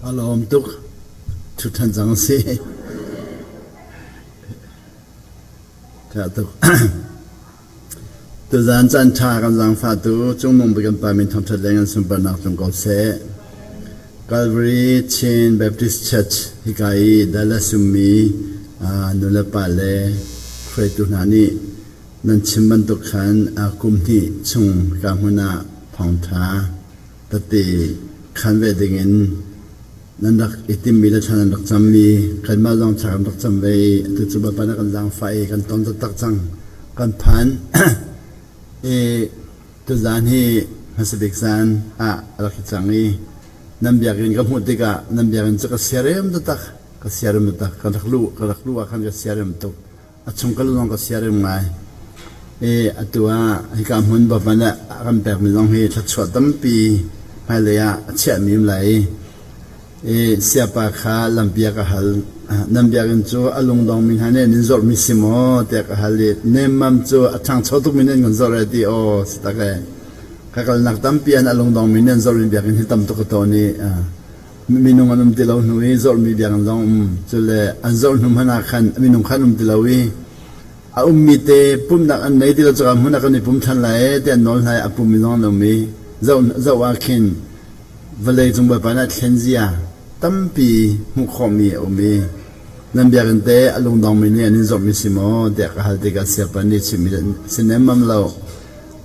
A lawm tuk. Ṭhutṭhan cang a si. Ṭha tuk. Tuzaan caan ṭha kan zaangfahtu Cungnung Bik kan Pa min thangṭhat le ngan sunparnak tlung ko seh. Calvary Chin Baptist Church hika i Dallas ummi nulepa le hruaitu hna nih nan chim bantuk khan kum hnih chung hika hmun ah thawngṭha tete khan ve dingin nan rak i timmi le thla nan rak cammi kanmah zong thla kan rak cam ve i atu cu Bawipa nih kan zaangfah i kan ton taktak cang kan phan i tuzaan hi hmasa bik zan ah a rak i cang i nan biakinn ka hmuh tikah nan biakinn cu ka siarem taktak ka siarem taktak ka rak luh ka rak luh ah khan ka siarem tuk A chungkal zong ka siarem ngai. I atu ah hika hmun Bawipa nih a kan pekmi zong hi thluachuah tampi hmailei ah a chiahmi um lai i i siapa kha lampi ah ka hal. Nan biakinn cu a lungdongmi hna nih nan zorhmi si maw tiah ka hal i nemmam cu a ṭhangcho tukmi nih an kan zorh e ti aw si tak e. Ka kalnak tampi ah a lungdongmi nih an zorhmi biakinn hi tam tuk ka tawn i Minung an um ti lo hnu i zorhmi biakinn zong um. Cule an zorh hnu hmanh ah khan minung khan um ti lo i a ummi te pumhnak an nei ti lo cakah hmun ah kan i pum ṭhan lai ee ti an nawl hna i a pummi zong an um i zoh, zoh ah khin vawlei cung Bawipa nih a thlen zia tampi hmuh khawhmi a um i nan biakinn te a lungdongmi nih an in zorhmi si maw tiah ka hal tikah siapa nih chimmi si nemmam lo.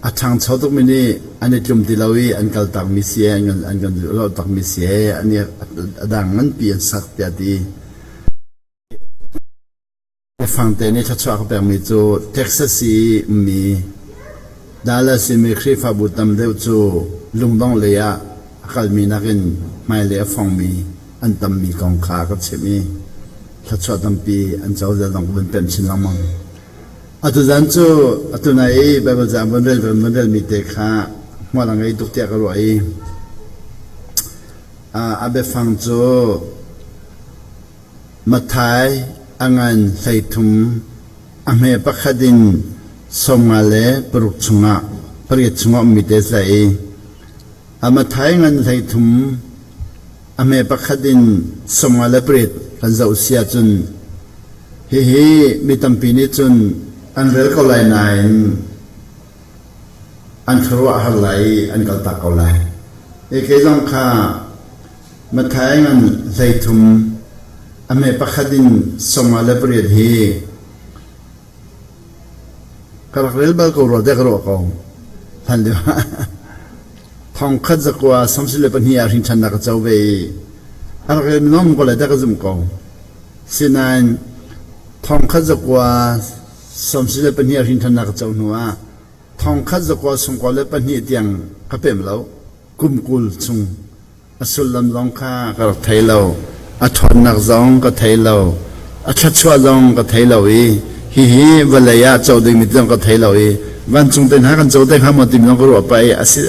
A ṭhangcho tukmi nih an i tlum ti lo i an kaltakmi si ee, an kan zulhtakmi si ee, an i a dang nganpi an sak tiah a ti. Biafangte nih thluachuah ka pekmi cu Texas i ummi Dallas i mi Khrihfabu tam deuh cu lungdong lei ah a kalmi nakin hmailei a fongmi an tammi kong kha ka chimh i thluachuah tampi an co zong ka vun pemh chin lengmang. Atuzan cu atu nai i Baibal caang von rel von relmi te kha hmual a ngei tuk tiah ka ruah i a biafang cu Matthai a ngan 13 a hme pakhat in 56 chungah pariat chungah ummi te a si lai i a Matthai ngan 13 A hme pakhat in 58 kan zoh si ahcun hihi mi tampi nih cun an rel ko lai nain an khuaruah har lai i an kaltak ko lai. Hi kei zong kha Matthai ngan 13 a hme pakhat in 58 hi Ka rak rel bal ko rua tiah ka ruah ko. Hlan lio ah thongkhat zakua 72 ah hrinṭhannak ka co ve i a rak rel minung ko lai tiah ka zumh ko. Sinain thongkhat zakua 72 ah hrinṭhannak ka co hnu ah thongkhat zakua 92 tiang ka pem lo. Kum 20 chung A sullam zong kha ka rak thei lo. A ṭhawnnak zong ka thei lo. A thluachuah zong ka thei lo i hihi vawlei ah co dingmi zong ka thei lo i vancung te hna kan co te hnga maw timi zong ka ruah pah i a si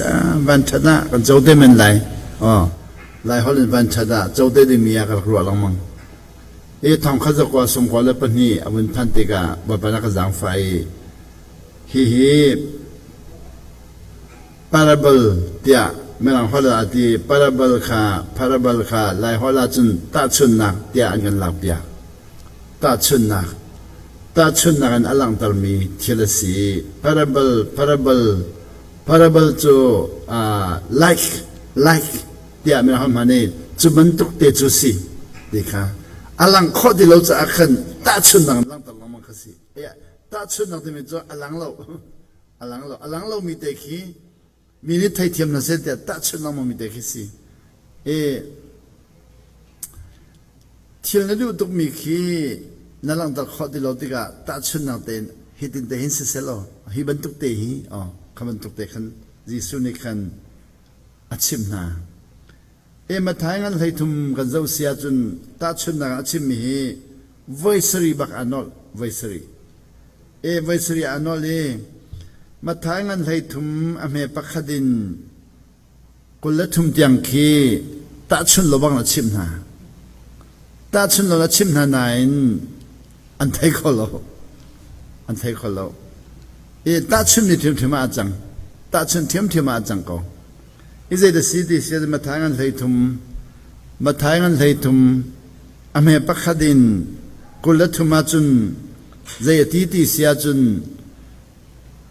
van ṭhat ah kan co te men lai. Aw Lai holh in van ṭhat ah co te dingmi ah ka rak ruah lengmang. I thongkhat zakua 92 a vun phanh tikah Bawipa nih a ka zaangfah i hihi Parable tiah Mirang holh ah a ti. Parable kha parable kha Lai holh ahcun tahchunhnak tiah an kan lakpiak. Tahchunhnak. Tahchunhnak in a langhtermi thil a si. Parable, parable, parable cu uh, like, like tiah Mirang holh hman i cu bantuk te cu si ti kha a lang khawh ti lo caah khan tahchunhnak in langhter lengmang kha si. Tahchunhnak timi cu a lang lo. A lang lo. A lang lomi te khi mi nih theithiam hna seh tiah tahchunh lengmangmi te khi si. I thil na duh tukmi khi na langhter khawh ti lo tikah tahchunhnak tein hitin te hin siseh law hi bantuk te hi oh kha bantuk te khan Jesuh nih khan a chimh hna. E Matthai ngan 33 kan zoh si ahcun tahchunhnak ah a chimmi hi voi sarih bak aa nolh voi sarih. E voi sarih aa nolh i Matthai ngan 33 a hme pakhat in 23 tiang khi tahchunh lo bang a chimh hna. Tahchunh lo a chimh hna nain an thei kho lo. An thei kho lo. I tahchunh ni ṭhiamṭhiam ah a cang. Tahchunh ṭhiamṭhiam ah a cang ko. Hi zei dah si ti si Matthai ngan 33 Matthai ngan 13 a hme pakhat in 23 ahcun zei a ti ti si ahcun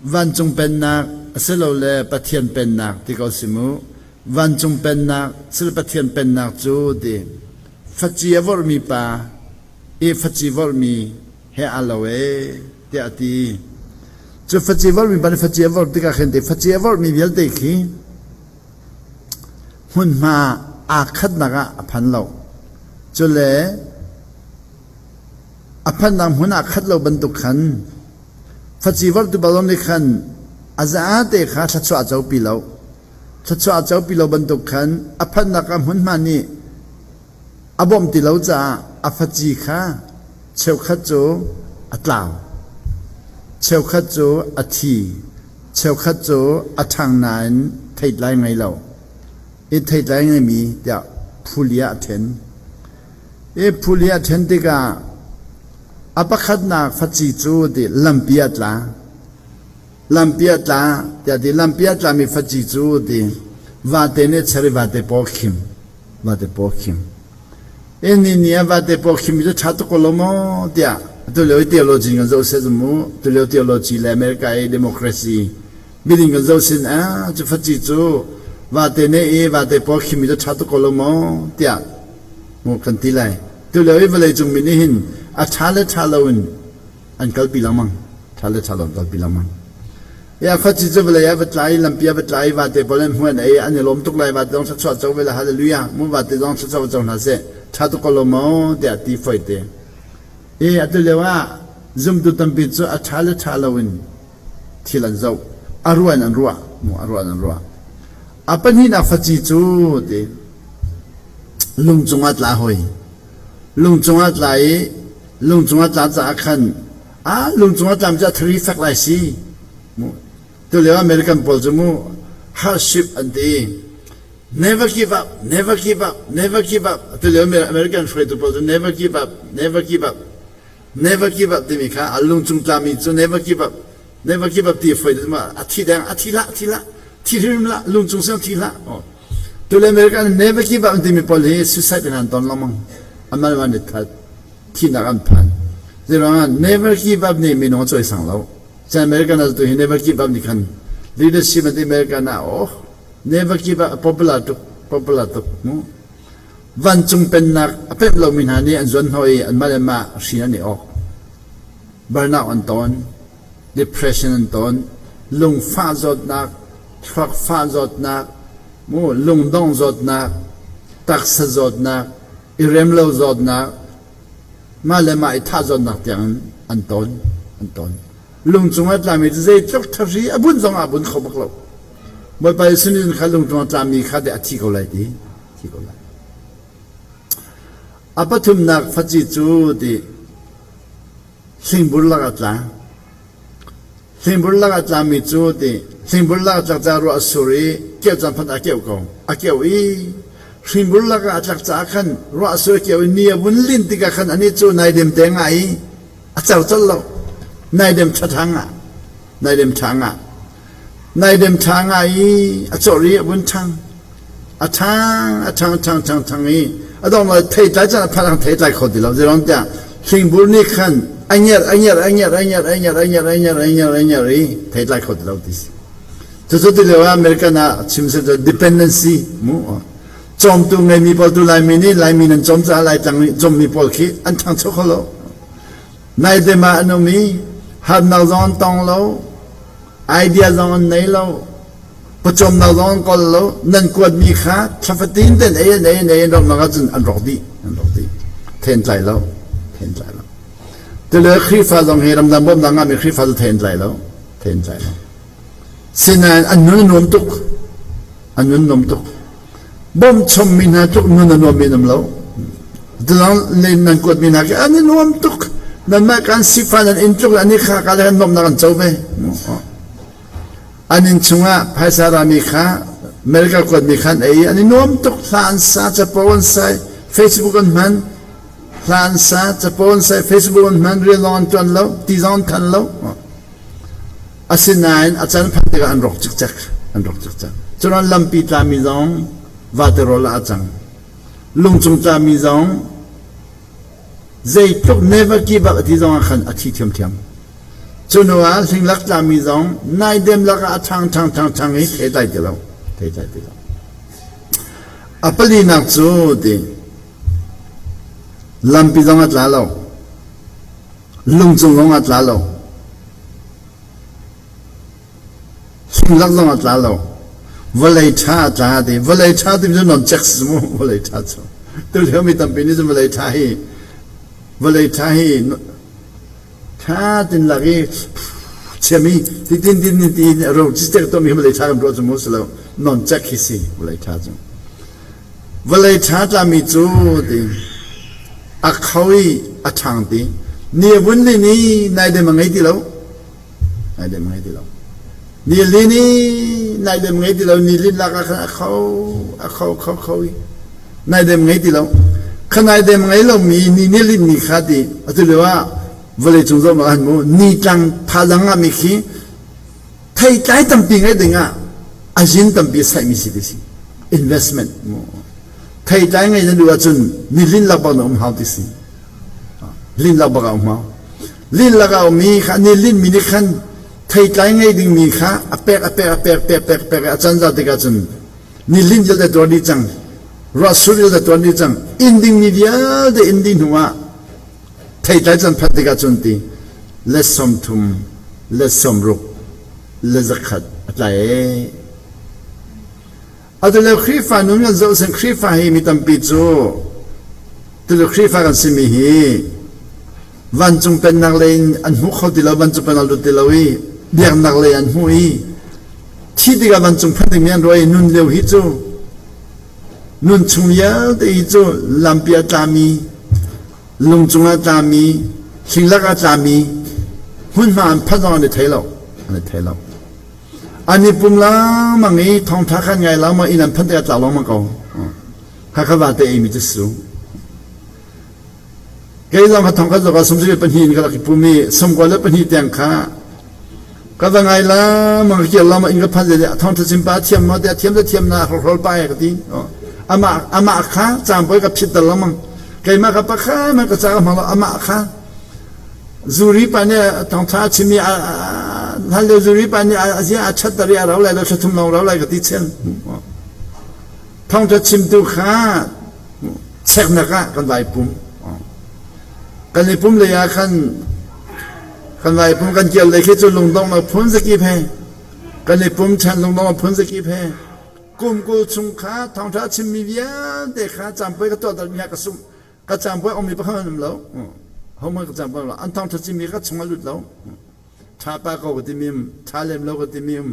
vancung pennak asilole Pathian pennak ti ko si mu. Vancung pennak sile Pathian pennak cu ti faci a vorhmi pa i faci vorhmi he aa lo ee tiah a ti. Cu faci vorhmi pa nih faci a vorh tikah khin ti faci a vorhmi vialte khi hmunhma aa khatnak ah a phan lo. Cule a phannak hmun aa khat lo bantuk khan faci vorhtu bal nih khan a zate kha thluachuah a copi lo. Thluachuah a copi lo bantuk khan a phannak ah hmunhma nih a bawmh ti lo caah a faci kha cheukhat cu a tlau, cheukhat cu a thi, cheukhat cu a ṭhang nain theitlai ngei lo. I theitlai ngeimi tiah phuli ah a ṭhen. I phuli a ṭhen tikah a pakhatnak faci cu ti lampi ah tla. Lampi ah tla tiah ti lampi ah tlami faci cu ti vate nih cher i vate paw khim. Vate paw khim. E ni ni ah vate paw khim mi cu ṭha tuk ko lo maw tiah tulio i theology kan zoh seh mu tulio theology le America i democracy miding kan zoh sin ah cu faci cu vate ne i vate paw khim mi cu ṭha tuk ko lo maw tiah mu kan ti lai. Tulio i vawleicung mi nih hin a ṭha le ṭha lo in an kalpi lengmang ṭha le ṭha lo an kalpi lengmang. Ya faci cu vawlei ah va tla i lampi ah va tla i vate pawl an hmuan ei an i lawm tuk lai vate zong thluachuah co ve la hallelujah mu vate zong thluachuah co hna seh ṭha tuk ko lo maw tiah ti foi te. I atu lio ah zumtu tampi cu a ṭha le ṭha lo in thil an zoh a ruah in an ruah mu a ruah in an ruah. A pahnihnak faci cu ti lung cungah tla hoi lung cungah tla i lung cungah tla caah khan a lung cungah tlam cu a thari fek lai si mu tulio American pawl cu mu hardship an ti never give up never give up never give up tulio American hruaitu pawl cu never give up never give up never give up timi kha a lung cung tlami cu never give up never give up ti foi ma a thi deng a thi hlah thi hlah thi hrim hlah lung cung sang thi hlah tule American never give up timi pawl hi suicide in an ton lengmang amal man that thinak an phan zeiruangah never give up nih minung a cawisang lo Cun American ah tu hi never give up nih khan leadership an American ah oh never give up popular tuk popular tuk mu vancung pennak a pemh lomi hna nih an zuan hnawh i anmah le mah hri an i awk burnout an ton depression an ton lungfah zawtnak thluak fah zawtnak mu lungdong zawtnak taksa zawtnak i remlo zawtnak mah le mah i thah zawtnak tiang in an ton an ton lung cungah tlami cu zeitluk thahri a bunh zong ah bun kho bak lo Bawipa Jesuh nih kha lung cungah tlami kha deh a thi ko lai ti thi ko lai a pathumnak faci cu ti Hlingbur lakah tla. Hlingbur lakah tlami cu ti hlingbur lakah tlak caah ruah a sur i keuh caan phanh a keuh ko. A keuh i hringbur lakah a tlak caah khan ruah a sur a keuh i ni a vun lin tikah khan anih cu naidem te ngah i a cer colh lo. Naidem ṭhaṭha ngah. Naidem ṭha ngah. Naidem ṭha ngah i a cawrh i a vun ṭhang. A ṭhang, a ṭhang, ṭhang, ṭhang, ṭhang i a dong lai theitlai caan a phanh ah theitlai kho ti lo. Zeiruang tiah hlingbur nih khan a ngerh, a ngerh, a ngerh, a ngerh, a ngerh, a ngerh, a ngerh, a ngerh, a ngerh i theitlai kho ti lo ti si. Cucu ti lio ah American ah chim si cu dependency mu cawmtu ngeimi pawl tu Laimi nih Laimi nan cawm caah Laitlang nih cawmmi pawl khi an ṭhangcho kho lo. Naidem ah an um i harnak zong an tong lo, idea zong an nei lo, pawcawmnak zong an kawl lo nan kuatmi kha thla fatin ten ei an ei an ei an rawknak ahcun an rawk dih an rawk dih then tlai lo then tlai lo tule Khrihfa zong hi ramdang bawmhnak ngahmi Khrihfa cu then tlai lo then tlai lo sinain an nun a nuam tuk an nun nuam tuk bawmchommi hna tluk nun a nuammi an um lo tulang le nan kuatmi hna khi an i nuam tuk nanmah kan sifa nan inn tluk an i kha ka le nuamnak an co ve An inn chungah phaisa rami kha America kuatmi kha an ei i an i nuam tuk. Hla an sa, capo an sai, Facebook an hman. Hla an sa, capo an sai, Facebook an hman, rian zong an ṭuan lo, ti zong an than lo. Asinain a can phanh tikah an rawk cikcek. An rawk cikcek. Cun lampi tlami zong vate rawl ah a cang. Lungcung tlami zong zeitluk never give up a ti zong ah khan a thi ṭhiamṭhiam. Cu hnu ah hlinglak tlami zong naidem lakah a ṭhang ṭhang ṭhang ṭhang i theitlai ti lo. Theitlai ti lo. A palinak cu ti lampi zong a tla lo. Lungcung zong a tla lo. Hlinglak zong a tla lo. Vawlei ṭha a tla ti. Vawlei ṭha timi cu non check si mu. Vawlei ṭha cu. Tulio mi tampi nih cun vawlei ṭha hi vawlei ṭha hi ṭha tin lak i chiami ti tin tin tin ti ro cicek tuahmi hi vawlei ṭha kan ruah cu mu si lo. Non check hi si vawlei ṭha cu. Vawlei ṭha tlami cu ti a kho i a ṭhang ti. Ni a vun lin i naidem a ngei ti lo. Naidem ngei ti lo. Ni lin i naidem ngei ti lo. Ni lin lak ah khan a kho a kho kho kho i naidem ngei ti lo. Kha naidem ngei lomi ni ni lin mi kha ti atu lio ah vawlei cung zoh han mu ni tlang thazaang ngah mi khi theitlai tampi ngei ding ah azin tampi saihmi si ti si investment mu theitlai ngei na duh ahcun ni lin lak bak na um hau ti si lin lak bak a um hau lin lak a ummi kha ni lin mi nih khan theitlai ngei dingmi kha a pek a pek a pek pek pek pek a can za tikah cun ni lin vialte tuar dih cang ruah sur vialte tuar dih cang inn dingmi vialte inn ding hnu ah theitlai can phanh tikah cun ti le 30 le 60 le 100 a tlai ee. Atu le Khrihfa nun kan zoh sin Khrihfa hi mi tampi cu tulu Khrihfa kan simi hi vancung pennak lei in an hmu kho ti lo vancung pennak lut ti lo i biaknak lei an hmu i thi tikah vancung phanh dingmi an ruah i nun lio hi cu nun chung vialte hi cu lampi a tlami lung cungah tlami hlinglak ah tlami hmunhma an phanh zong an i thei lo an i thei lo an i pum lengmang i thawngtha khan ngai lengmang inn an phanh tikah tlau lengmang ko khakha vate ei mi cu su kei zong kha thong khat zong sum pahnih in ka rak i pum i 92 tiang kha ka va ngai lengmang ka kir lengmang inn ka phanh le thawngtha chim pa thiam maw tiah thiam thiam na hrol pa ka ti amah amah kha cangpoi ka phit ter lengmang keimah ka pakha man ka ca ka hmang lo amah kha zuri pa nih thawngtha a chim i hlan lio zuri pa nih a zia a chat tar i a rau lai lo thla thum lawng rau lai ka ti chen thawngtha chimtu kha cheknak ah kan vai pum kan i pum lei ah khan kan vai pum kan kir lei khi cu lungdonghnak phun zakip he kan i pum ṭhan lungdonghnak phun zakip he kum 20 chung kha thawngṭha chimmi vialte kha campoi ka tuah mi ka sum ka campoi ong mi pakhat an um lo hohmanh ka campoi lo an thawngṭha chimmi ka chung a lut lo ṭha pa ko ka timi um ṭha lem lo ka timi um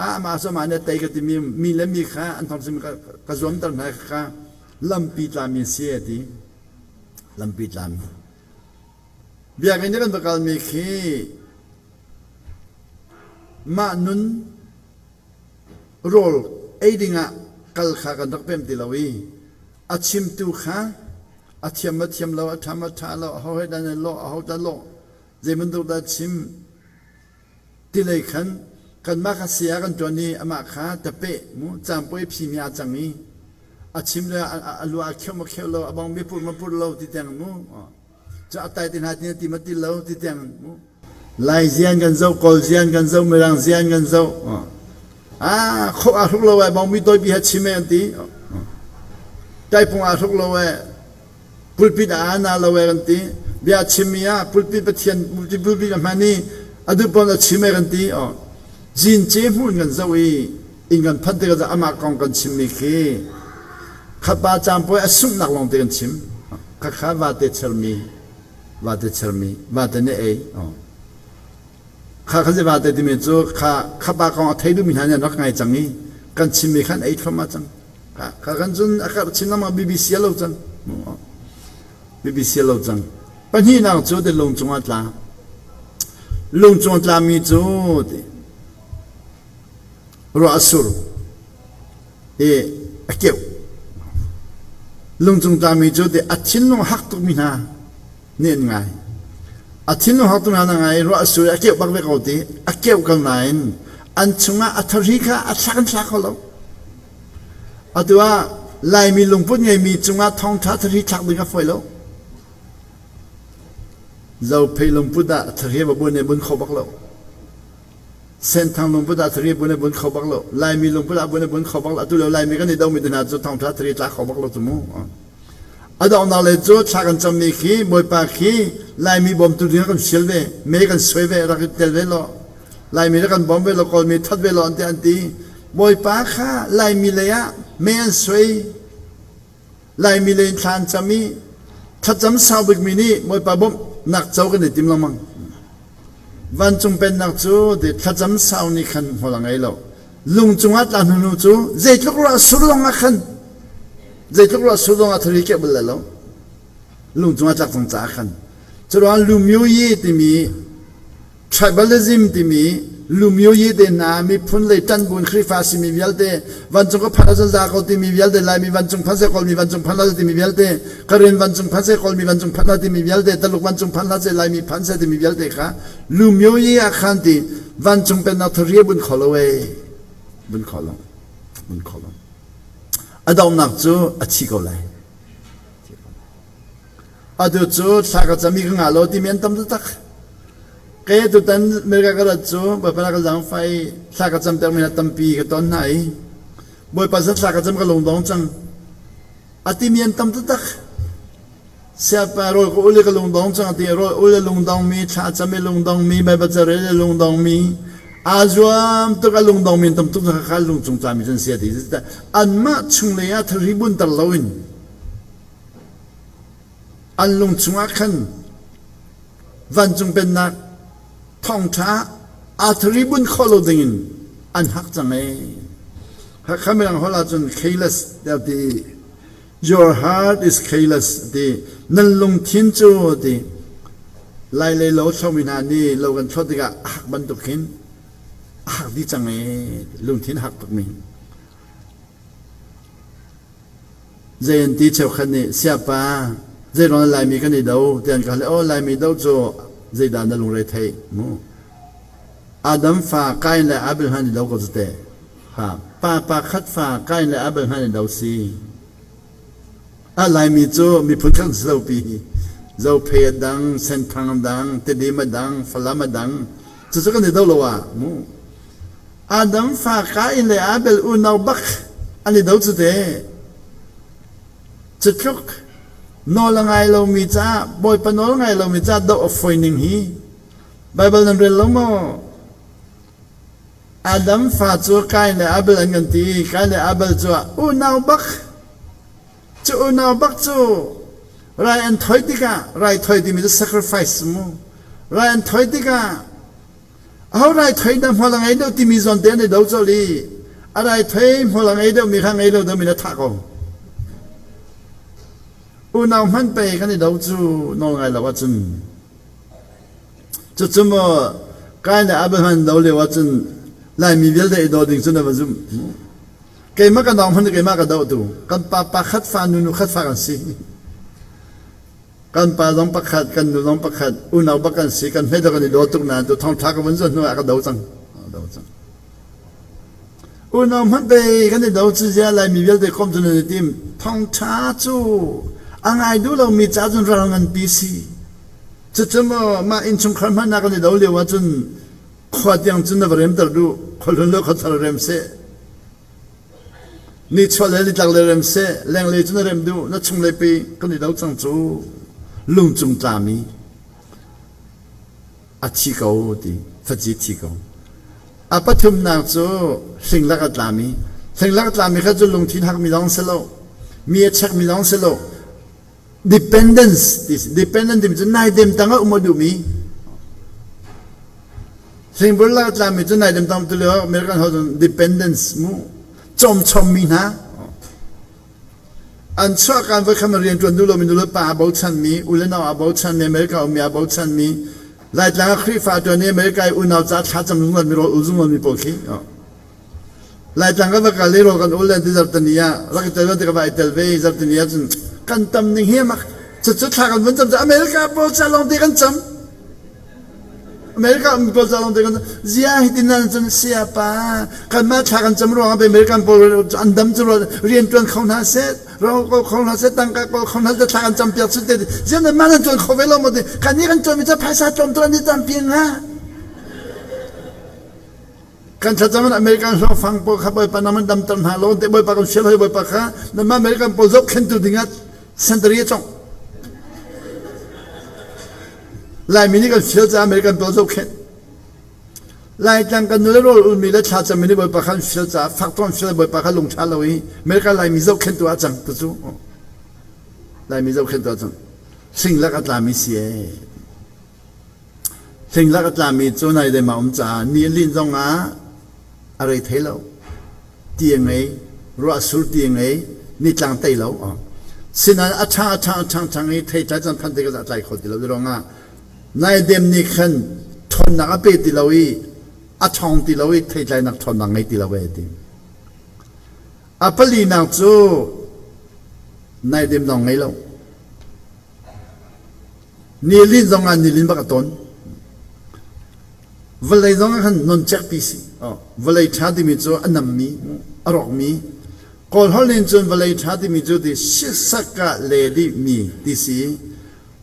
ah amah cu amah nih a tei ka timi um mi le mi kha an thawngṭha chimmi ka zuamter hna kha lampi tlami si a ti lampi tlami biakinn i kan va kalmi khi mah nun rawl ei dingah kal kha kan rak pem ti lo i a chimtu kha a thiam ma thiam lo a ṭha ma ṭha lo aho he dah nan lawh aho dah lawh zei bantuk dah chim Tilei khan kanmah kha saya kan ṭuan i amah kha tapeh mu caangpuai phimi aa cang i a chim le a lua a kheuh ma kheuh lo a bong mi pur ma pur lo ti tiang mu cu a tai te hna ti ti ma ti lo ti tiang mu Lai zian kan zoh Kawl zian kan zoh Mirang zian kan zoh ah khok aa hruk lo ai bong mi toipi ha chim e an ti taipung aa hruk lo e pulpit ah na lo e kan ti bia chimmi ah pulpit pathian pulpit a hman i a duh pawn a chim e kan ti zin ce hmun kan zoh i inn kan phanh tikah amah kong kan chimmi khi khapa caangpuai a sunghnak lawng te kan chim khakha vate chermi vate chermi vate nih ei kha kha vate timi cu kha khapa kong a thei duhmi hna nih an rak ngai cang i kan chimmi khan ei thluahmah cang Kha kan cun a karh chin lengmang BBC a lo cang. BBC a lo cang. Pahnihnak cu ti lung cungah tla. Lung cung tlami cu ti ruah a sur i a keuh. Lung cung tlami cu ti a thinlung hak tukmi hna nih an ngai. A thinlung hak tukmi hna ngai ruah a sur i a keuh bak ve ko ti a keuh ko nain an chungah a thari kha a thlak an thla kho lo. Atu ah. Laimi lungput ngeimi cungah thawngṭha thari thlak ding a fawi lo. Zophei lungput ah thari va bun e bun kho bak lo. Senthang lungput ah thari bun e bun kho bak lo. Laimi lungput ah bun e bun kho bak lo. Atu lio Laimi kan i domi te hna cu thawngṭha thari tla kho bak lo cu mu. A donghnak lei cu thla kan cammi khi Bawipa khi Laimi bawmtu ding ah kan fial ve, me kan suai ve, rak i tel ve law, Laimi rak kan bawm ve law, Kawlmi that ve law an ti an ti. Bawipa kha Laimi lei ah me an suai, Laimi lei in thla an cam i thlacam sau bikmi nih Bawipa bawmhnak co kan i tim lengmang. Vancung pennak cu thlacam sau nih khan hmual a ngei lo. Lung cungah tla hnu hnu cu zeitluk ruah sur zong ah khan zeitluk ruah sur zong ah thari keh bal lo. Lung cungah tlak cang caah khan. Curuang Lumyo Yi timi tribalism timi Lumyo Yi te hna miphun lei ṭan buin Khrihfa simi vialte vancung ka phanh ahcun za ko timi vialte Laimi vancung phanh seh Kawlmi vancung phanh hlah timi vialte Karen vancung phanh seh Kawlmi vancung phanh hlah timi vialte Taluk vancung phanh hlah seh Laimi phanh seh timi vialte kha Lumyo Yi ah khan ti vancung pennak thari bun kho lo ee bun kho lo bun kho lo a donghnak cu a thi ko lai atu cu thla ka cam i ka ngah lo timi an tam taktak kei tutan America ka rat cu Bawipa na ka zaangfah i thla ka cam termi hna tampi ka ton hna i Bawipa zat thla ka cam ka lungdong cang a timi an tam taktak Siapa rawl ka ul i ka lungdong cang ti rawl ul i lungdongmi, thla cam i lungdongmi, Baibal carel i lungdongmi, aa zuam tuk a lungdongmi an tam tuk kha kha lungcung tlami cu an si a ti. Anmah chunglei ah thari bunter loin an lungchung ah khan vancung pennak thawngṭha aa thari bun khawh lo dingin an hak cang ee. Hakha mirang holh ahcun callous tiah ti Your heart is callous ti nan lungthin cu ti lai lei lo thlomi hna nih lo kan thlot tikah a hak bantuk khin a hak dih cang ee lungthin a hak tukmi zei an ti cheukhat nih siapa zei ruang Laimi kan i do ti an ka hal aw Laimi do cu zeidah na lungre theih mu Adam fa Kain le Abel hman i do ko cu teh Ha pa pa khat fa Kain le Abel hmanh in do si. A Laimi cu miphun kan si lo pi. Zophei a dang, Senthang a dang, Tedim a dang, Falam a dang. Cucu kan i do lo ah mu. Adam fa Kain le Abel unau bak an i do cu te. Cutluk nawl a ngai lomi caah Bawipa nawl ngai lomi caah doh a fawi ning hi Baibal nan rel lo maw? Adam fa cu Kain le Abel an kan ti. Kain le Abel cu unau bak cu unau bak cu rai an thoi tikah rai thoi timi cu sacrifice mu rai an thoi tikah aho rai thoi dah hmual a ngei deuh timi zawn te an i do colh i a rai thoi hmual a ngei deuh mi kha ngei lo deuh mi na thah ko unau hman pei kan i do cu nawl ngai lo ahcun Cucu maw Kain le Abel hman do lio ahcun Laimi vialte i daw ding cu na va zumh. Keimah ka dong hmanh keimah ka doh tu. Kan pa pakhat fa nu nu khat fa kan si. Kan pa zong pakhat, kan nu zong pakhat, unau bak kan si, kan hme kan i daw tuk nain tu thongtha ka vun zuan hnu ah ka do cang. Do cang. Unau hmanh pe kan i do cu zia Laimi vialte kom cu nan i tim. Thongtha cu a ngai duh lomi ca cun ral nganpi si. Cucu maw mah innchungkhar hmanh ah kan i do lio ahcun khua tiang cun na va remter duh. Khuahlun le khuathar rem seh. Nichuah le nitlak le rem seh. Lenglei cu na rem duh. Na chunglei pi kan i do cang cu. Lungcung tlami a thi ko ti. Faci thi ko. A pathumnak cu hlinglak a tlami. Hlinglak a tlami kha cu lungthin hakmi lawng si lo. Mi a chekmi lawng si lo. Dependence ti si. Dependent timi cu naidem tang ah um a duhmi. Hleingbur lak a tlami cu naidem tang tu lio American ho cun dependence mu cawmchommi hna. An chuah kan voi kham rian ṭuan duh lomi nu le pa a bochanmi, u le nau a bochanmi, America ummi a bochanmi, Laitlang ah Khrihfa ṭuan i America i unau ca thlacam zungzal mi rawl ul zungzal mi pawl khi. Laitlang ka va kal i rawl kan ul len ti zarhteni ah rak i tel ve ti ka va i tel ve i zarhteni ah cun kan tam ning hi a mak. Cucu thla kan vun cam cu America pawl ca lawng te kan cam. America um pawl ca lawng te kan zia hi tin nan cun siapa kanmah thla kan cam ruangah pe American pawl an dam cu rian tuan kho hna seh ro ko kho hna seh tangka ko kho hna seh thla kan cam piak su te zian nan mah nan tuan kho ve lo maw ti kan nih kan tuan mi cu phaisa tlawm tu an i tampi nga Kan thlacam in American hlawhfang pawl kha Bawipa nang man damter hna law te Bawipa kan fial hoi Bawipa kha nanmah American pawl zohkhentu dingah sentari a cong. Laimi nih kan fial caah American pawl zohkhenh. Laitlang kan nule rawl ulmi le thlacam in Bawipa kha an fial caah fak tuk an fial Bawipa kha lungṭha lo i American Laimi zohkhentu ah cang tu cu. Laimi zohkhentu ah cang. Hling lak a tlami si ee. Hlinglak a tlami cu naidem a um caah ni a linh zongah a rei thei lo. Ti a ngei, ruah sur ti a ngei, nitlang tei lo. Sinain a ṭhang a ṭhang a ṭhang ṭhang i theitlai caan phanh tikah a tlai kho ti lo. Ruangah naidem nih khan ṭhawnnak a pe ti lo i a ṭhawng ti lo i theitlainak ṭhawnnak ngei ti lo e ti. A palinak cu naidem zong ngei lo. Nilin zongah nilin bak a ton. Vawlei zongah khan noncekpi si. Vawlei ṭha timi cu a nammi, a rawkmi. Kawl holh in cun vawlei ṭha timi cu ti sisaka le dihmi ti si.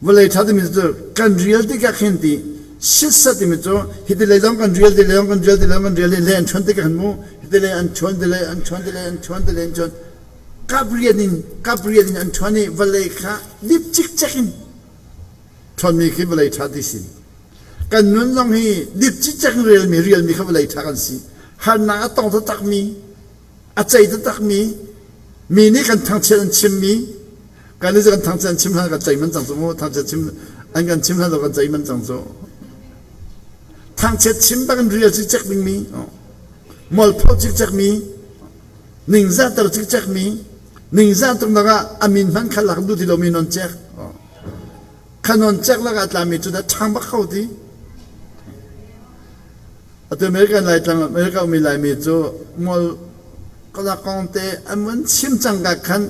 Vawlei ṭha timi cu kan rial tikah khin ti sisa timi cu hiti lei zong kan rial ti lei zong kan rial ti lei zong kan rial le an ṭhuan tikah khan mu hiti lei an ṭhuan ti lei an ṭhuan ti lei an ṭhuan ti lei an ṭhuan kap rian in kap rian in an ṭhuan i vawlei kha dip cikcek in ṭhuanmi khi vawlei ṭha ti si. Kan nun zong hi dip cikcek in relmi rialmi kha vawlei ṭha kan si. Harnak a tong taktakmi, a cei taktakmi, mi nih kan thangchiat an chimmi, kan nih kan thangchiat an chim hlan kan cei man cang cu mu, thangchiat chim an kan chim hlan lo kan cei man cang cu. Thangchiat chim bak in rial cikcek dingmi, mualpho cikcek mi, ningzahter cikcek mi, ningzah tuk ah a min hmanh kha lak duh ti lomi non cek kha non cek lakah tlami cu dah ṭhang bak kho ti atu American Laitlang America ummi Laimi cu ngol kala kong te an mun chim cang ka khan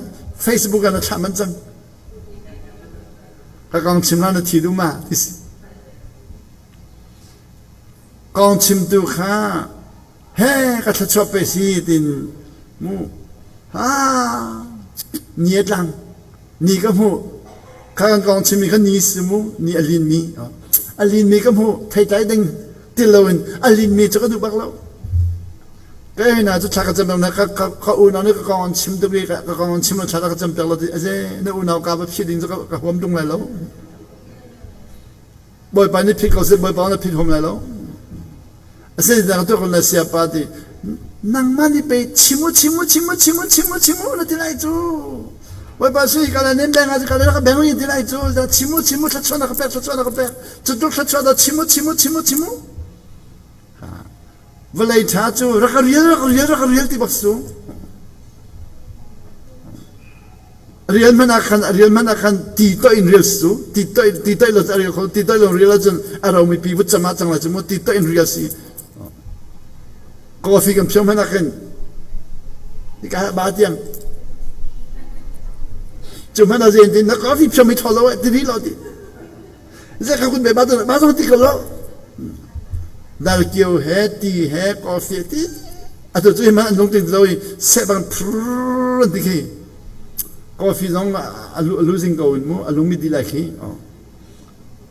Facebook ah na thlah man cang ka kong chim la na thi duh ma ti si kong chimtu kha he ka thluachuah pe si tin mu ha ni a tlang ni ka hmuh kha kan kong chimmi kha ni si mu ni a lin mi a lin mi ka hmuh theitlai ding ti loin a lin mi cu ka duh bak lo ka hina cu thla ka cam na ka ka unau nih ka kong an chim tuk i ka kong an chim lo thla ka cam piak lo ti aze na unau ka va phih ding cu ka huam tung lai lo Bawipa nih phit ko seh, Bawipa na phit hom lai lo. Asinain tu na siapa ti nangmah nih pei chim u chim u chim u chim u chim u chim u na ti lai cu. Bawipa sui ka la nen beng ah ka la ka beng ti lai cu. Chim u chim u thluachuah na ka pek thluachuah na ka pek. Cu tluk thluachuah da chim u chim u chim u chim u. Vawlei ṭha cu rak rial rak rial rak rial ti bak su. Rial hmanh ah khan rial hmanh ah khan ti toih in rial su ti toih ti toih lo a rial kho ti toih lo rial ahcun a romi pi vut cam ah cang lai cu mu ti toih in rial si. Coffee kan phiang hmanh ah khin ka ba tiang cu hmanh ah zein tin na coffee phiang mi thaw lo eh ti ri lo ti Zei kha kun be ba ba zong ti ko lo. Dal kio he ti he coffee ti atu cu hman an lung ting lo i seh bang prrrr an ti khi. Coffee zong a losing ko in mu a lung mit di lai khi.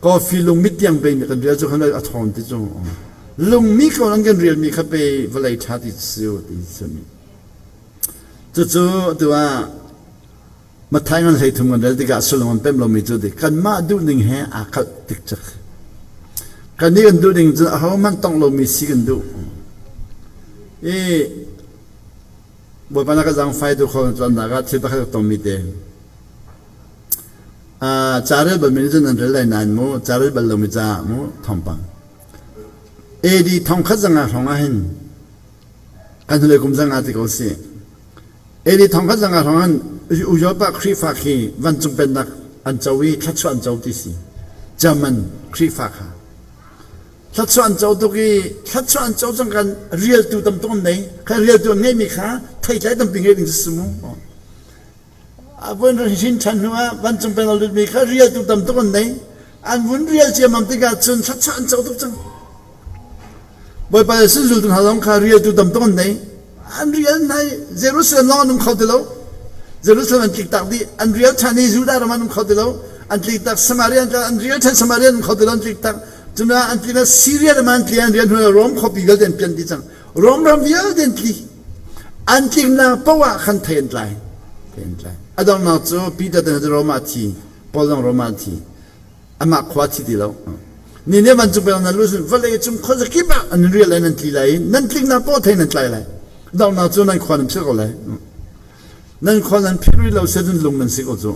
Coffee lung mit tiang pe mi kan rial cu khan a thawng ti cu. Lungmi ko an kan rial mi kha pe vawlei tha ti siu ti simi. Cucu tu ah Matthai ngan 13 kan rel tikah sullam an pemh lomi cu ti kanmah duhning he aa kalh tik cak. Kannih kan duhning cu ahohmanh tongh lomi si kan duh. I Bawipa na ka zaangfai tu kho tuannak ah thil pakhat ka tongmi te. Uh, ca rel balmi nih cun an rel lai nain mu ca rel bal lomi caah mu thawngpang. AD thongkhat zanga hrawng ah hin kan hnulei kum zanga ti ko si. AD thongkhat zanga hrawng in Ujopa Khrihfa khi vancung pennak an co i thluachuah an co ti si. German Khrihfa kha. Thluachuah an co tuk i thluachuah an co cang kan rialtu tam tuk an nei. Kha rialtu an ngeihmi kha theitlai tampi ngei ding si mu. A vun hrin ṭhan hnu ah vancung pen a lutmi kha rialtu tam tuk an nei. An vun rial ciammam tikah cun thluachuah an co tuk cang. Bawipa Jesuh zultu hna zong kha rialtu tam tuk an nei. An rial hna i Jerusalem lawng an um kho ti lo. Jerusalem an tliktak dih. An rial ṭhan i Judah ram an um kho ti lo. An tliktak Samaria an an rial ṭhan Samaria an um kho ti lo an tliktak. Cuna an tlik Syria ram an tli an rial hnu Rom khuapi vialte an pian dih cang. Rom ram vialte an tli. An tliknak paoh ah khan thei an tlai. Thei an tlai. A donghnak cu Peter te Rom ah thi, Paul zong Rom ah thi. Amah khua thi ti lo. Ni ne vancung peng nan lu vawlei cung khuazakip ah an rial lai nan tli lai i nan tliknak paoh thei nan tlai lai. Donghnak cu nan khua nan philh ko lai. Nan khua nan philh rih lo se cun lung nan si ko cu.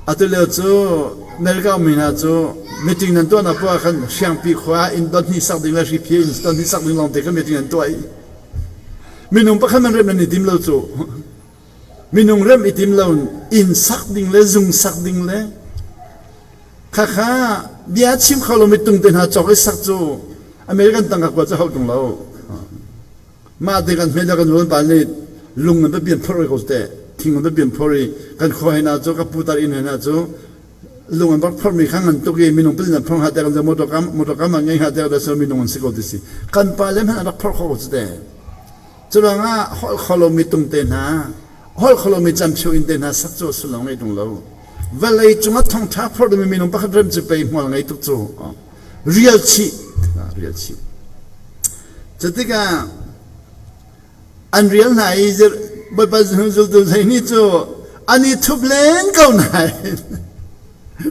Atu lio cu America ummi hna cu meeting nan tuahnak poah ah khan Hriangpi khua inn dot hnih sak ding le Hriphi inn dot hnih sak ding lawngte khan meeting an tuah i minung pakhat man rem nan i tim lo cu. Minung rem i tim lo inn sak ding le zung sak ding le khakha bia chim kho lomi tung te hna cawk i sak cu American tangka kua cu hau tung lo. Mah te kan hme kan ruan pa nih lung an bian phor ko te thing an bian phor i kan khua he na cu ka putar inn he na cu lung an bak phor mi kha ngan tuk i minung pil nan phor ha te kan motor kam motor kam an ngei ha te da so minung an si ko ti si kan pa le hmanh an rak phor kho ko te curuangah holh kho lo mi tung te hna holh kho lo mi camphio in te hna sak cu sullam ngei tung lo vawlei cungah thongtha phor ding mi minung pakhat rem cu pei hmual ngei tuk cu rial chih rial chih cutikah an rial hna i Bawipa zultu hleihnih cu an i thup len ko nain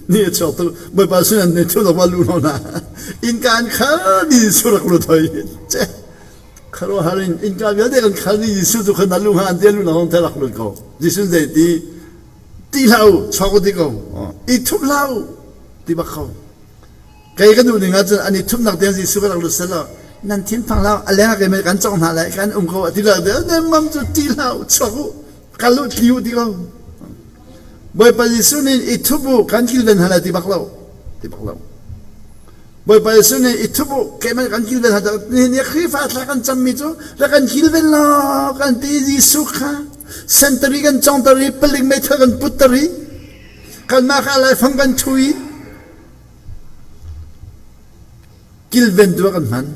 ni a chuak tuk Bawipa sin an i thup lo lu lo na innka an khar ni Jesuh rak lut hoi che kharuahar in innka vialte kan khar ni Jesuh cu khan lu ha an te lu na hong the rak lut ko Jesuh zei ti ti hlah u chuak u ti ko i thup hlah u ti bak ko Kei ka duh ning ahcun an i thupnak tiang Jesuh ka rak lut selaw nan thin phang hlah a leng ah kei kan cawk hna lai kan um ko ti lo ne mam cu ti hlah u chuak u kal u tli u ti ko Bawipa Jesuh nih i thup u kan kilven hna lai ti bak lo ti bak lo Bawipa Jesuh nih i thup u keimah kan kilven hna nihin ni Khrihfa thla kan cammi cu ra kan kilven law kan ti Jesuh kha sentari kan congter i palik meithal kan putter i kanmah kha laifang kan ṭhu i Kilven tu ah kan hman.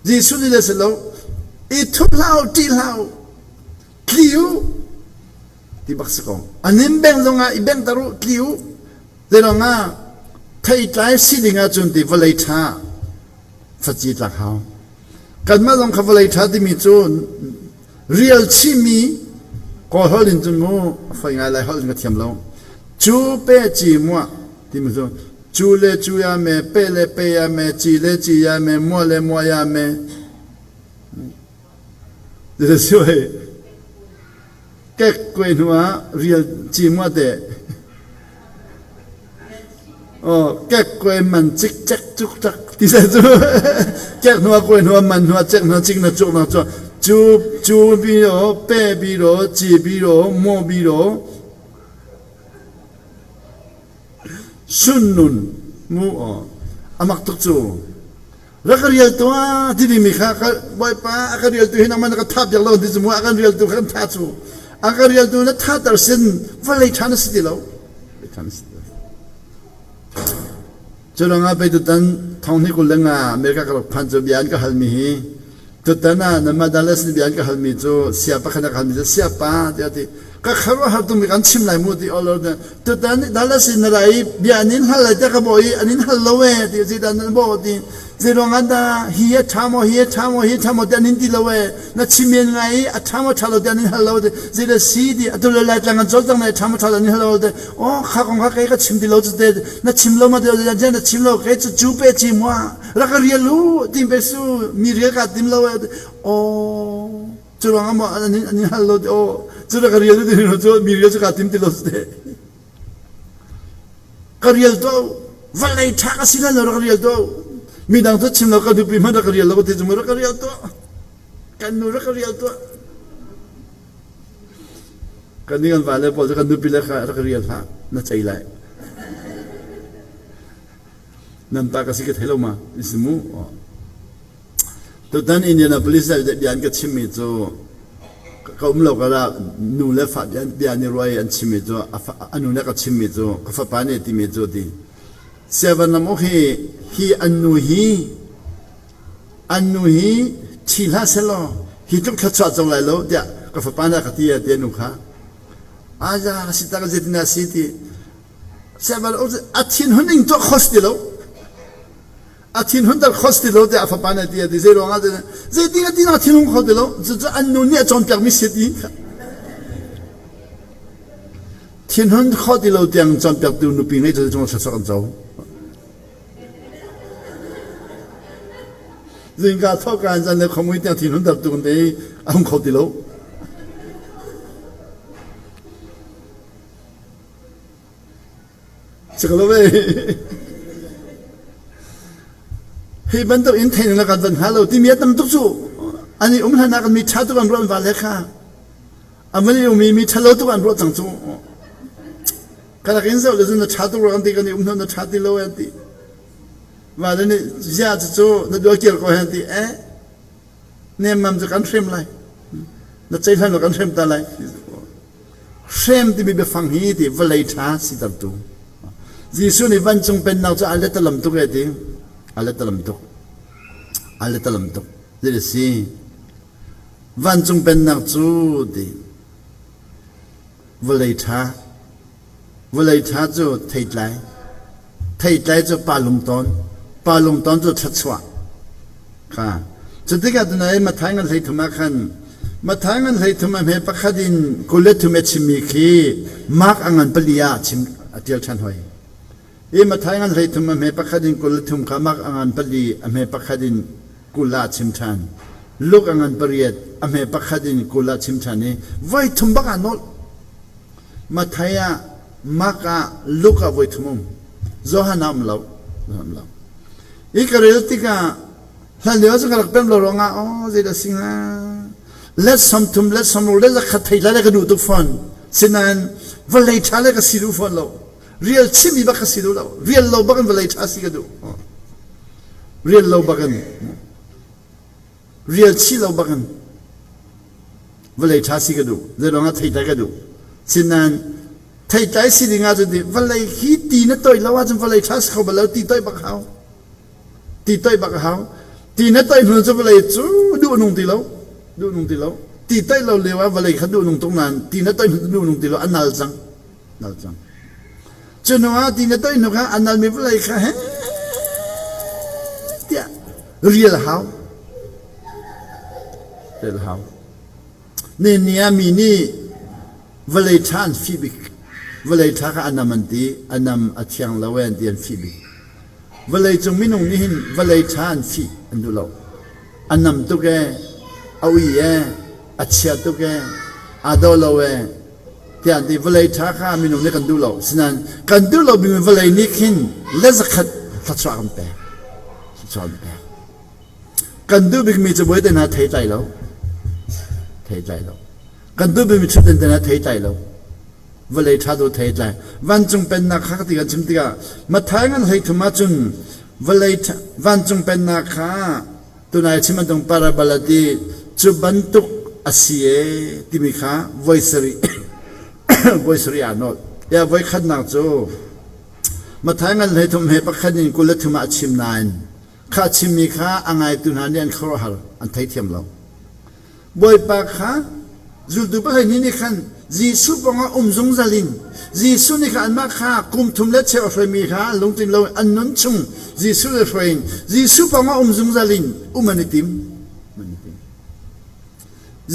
Jesuh nih le si lo, i thup hlah u, ṭih hlah u, tli u, ti bak si ko. A nim beng zongah i bengter u, tli u. Zeiruang ah theitlai si ding ahcun ti vawlei ṭha faci tlak hau. Kanmah zong kha vawlei ṭha timi cu rial chihmi Kawl holh in cun mu a foi ngai lai holh in ka thiam lo. Cu pe ci muah timi cu cu le cu ya me pe le pe ya me ci le ci ya me mua le mua ya me Ti kek kue hnu ah rial ci mua te Oh, kek kue man cik cek cuk cak ti se cu kek hnu ah kue hnu ah man hnu ah cek hnu cik na cuk na cu cu cu bi ro pe bi ro ci bi ro mo bi ro sun nun mu aw amak tuk cu rak ka rial tuah ti dingmi kha bawipa a ka rialtu hi nangmah na ka tha piak lo ti cu mu a kan rialtu kha kan tha cu a ka rialtu na thater sin vawlei ṭha na si ti lo cu ruangah pei tutan thong hnih 25 America ka rak phan cu bia an ka halmi hi Tutan ah nanmah Dallas nih bia an ka halmi cu sia pakhat a ka halmi cu siapa tiah a ti. Ka khuaruahhar tungmi kan chim lai mu ti all tutan Dallas in na ra i bia an in hal lai tiah ka bawh i an in hal lo ee ti zeidah nan bawh ti zeiruang ah dah hi a ṭha maw hi a ṭha maw hi a ṭha maw ti an in ti lo ee na chim men ngai i a ṭha maw ṭha lo ti an in hal lo ti zeidah si ti atu le lai tlang an cawlcang na ṭha maw ṭha lo an in hal lo ti oh kha kong kha kei ka chim ti lo cu te na chim lo ma ti na chim lo kei cu cu pe ci mua rak ka rial u tim pe su mi rial ka tim lo aw cu ruang ah maw an in hal lo aw cu rak ka rial u ti cu mi rial cu ka tim ti lo te ka rial to vawlei ṭha ka si lo rak rial to mi dang cu chim lo ka nupi hmanh rak ka rial lo ti cu rak ka rial to kan nu rak ka rial to kan ni kan va le pawl cu kan nupi le kha rak rial hlah na cei lai Nan ta ka si ka thei lo ma si mu. Tutan Indianapolis ah bia an ka chimmi cu ka um lo kar ah nu le fa bia ni ruai an chimmi cu a nu le ka chimmi cu ka fapa nih timi cu ti. Seven lam hi hi an nu hi. An nu hi thi hlah selaw hi tluk thluachuah co lai lo tiah ka fapa nih a ka ti tiah nu kha aza si tak zeitin dah si ti a thinhun ing tuah khos ti lo a thinhun ter khos ti lo tiah a fapa nih a ti a ti zei ruangah zeitin a ti na thinhung kho ti lo cucu an nu nih a cawnpiak mi si ti thinhun kho ti lo tiang cawnpiaktu nupi ngei cu cung thluachuah kan co Zingka thawk in zan le khuamui tiang thinhun ter tuk te a hung kho ti lo. Sikalo ve. Hi bantuk in thein na kan van hnga lo timi a tam tuk cu ani um hlan ah kan mi ṭha tuk an ruah an va le kha a van i umi mi ṭhalo tuk an ruah cang cu Ka rak in zoh le cun na ṭha tuk rua kan ti kan i um hnu na ṭha ti lo an ti. Vale nih zia cucu na dual kir ko hen ti eh nemmam cu kan hrem lai. Na cei hlan kan hrem ta lai. Hrem timi biafang hi ti vawlei ṭha sitertu. Jesuh nih vancung pennak cu a letalam tuk e ti. A letalam tuk. A letalam tuk. Zei si. Vancung pennak cu ti Vawlei ṭha. Vawlei ṭha cu theitlai. Theitlai cu pa lungtawn. Pa lungtawn cu thluachuah. Kha. Cu tikah tunai Matthai ngan 13 ah khan Matthai ngan 13 a hme pakhat in 23 a chimmi khi Mark a ngan pali ah chim a ṭial ṭhan hoi. I Matthai ngan 13 a hme pakhat in 23 kha Mark a ngan pali a hme pakhat in 20 ah chim ṭhan. Luke a ngan pariat a hme pakhat in 20 ah chim ṭhan i voi thum bak ah nolh. Matthai ah, Mark ah, Luke ah voi thum um. Johan ah um lo. Um lo. I ka rel tikah hlan lio cu ka rak pem lo ruangah oh zeidah si hnga let 30 let 60 let 100 thei lai le ka duh tuk fawn sinain vawlei ṭha le ka si duh fawn lo rial chimmi bak ka si duh lo rial lo bak in vawlei ṭha si ka duh rial lo bak in rial chih lo bak in vawlei ṭha si ka duh zeiruangah theitlai ka duh sinain theitlai si ding ahcun vawlei hi ti na toih lo ahcun vawlei ṭha si kho bal lo ti toih bak hau ti toih bak a hau ti na toih hnu cu vawlei cu duh nung ti lo duh nung ti lo ti toih lo lio ah vawlei kha duh nung tuk nain ti na toih hnu duh nung ti lo a nal cang nal cang. Cu hnu ah ti na toih hnu kha a nalmi vawlei kha he tiah rial hau. Rial hau. Ni ni ah mi nih vawlei ṭha an fih bik. Vawlei ṭha kha a nam an ti, a nam a thiang lo e an ti an fih bik. Vawlei cung minung nih hin vawlei ṭha an fih an duh lo. A nam tuk e, a ui e, a chia tuk e, aa daw lo e, tiah an ti vawlei ṭha kha minung nih kan duh lo sinain kan duh lo bingin vawlei nih khin le zakhat thluachuah kan pek thluachuah kan pek kan duh bikmi cabuai te hna thei tlai lo thei tlai lo kan duh bikmi ṭhutden te hna thei tlai lo vawlei ṭha tu thei tlai vancung pennak kha ti kan chim tikah Matthai ngan 13 ahcun vawlei vancung pennak kha Tunai chim an tung parabol a ti cu bantuk a si e timi kha voi sarih voi sarih aa nawl. Ya voi khatnak cu Matthai ngan 33 he pakhat in 23 ah a chim nain kha chimmi kha a ngaitu hna nih an khuaruahhar an theithiam lo. Bawipa kha zultu pahnih nih khan Jesuh pawngah um zungzal in Jesuh nih khan anmah kha kum thum le cheu a hruaimi kha lungtling lo an nun chung Jesuh le hruai in Jesuh pawngah um zungzal in um an i tim.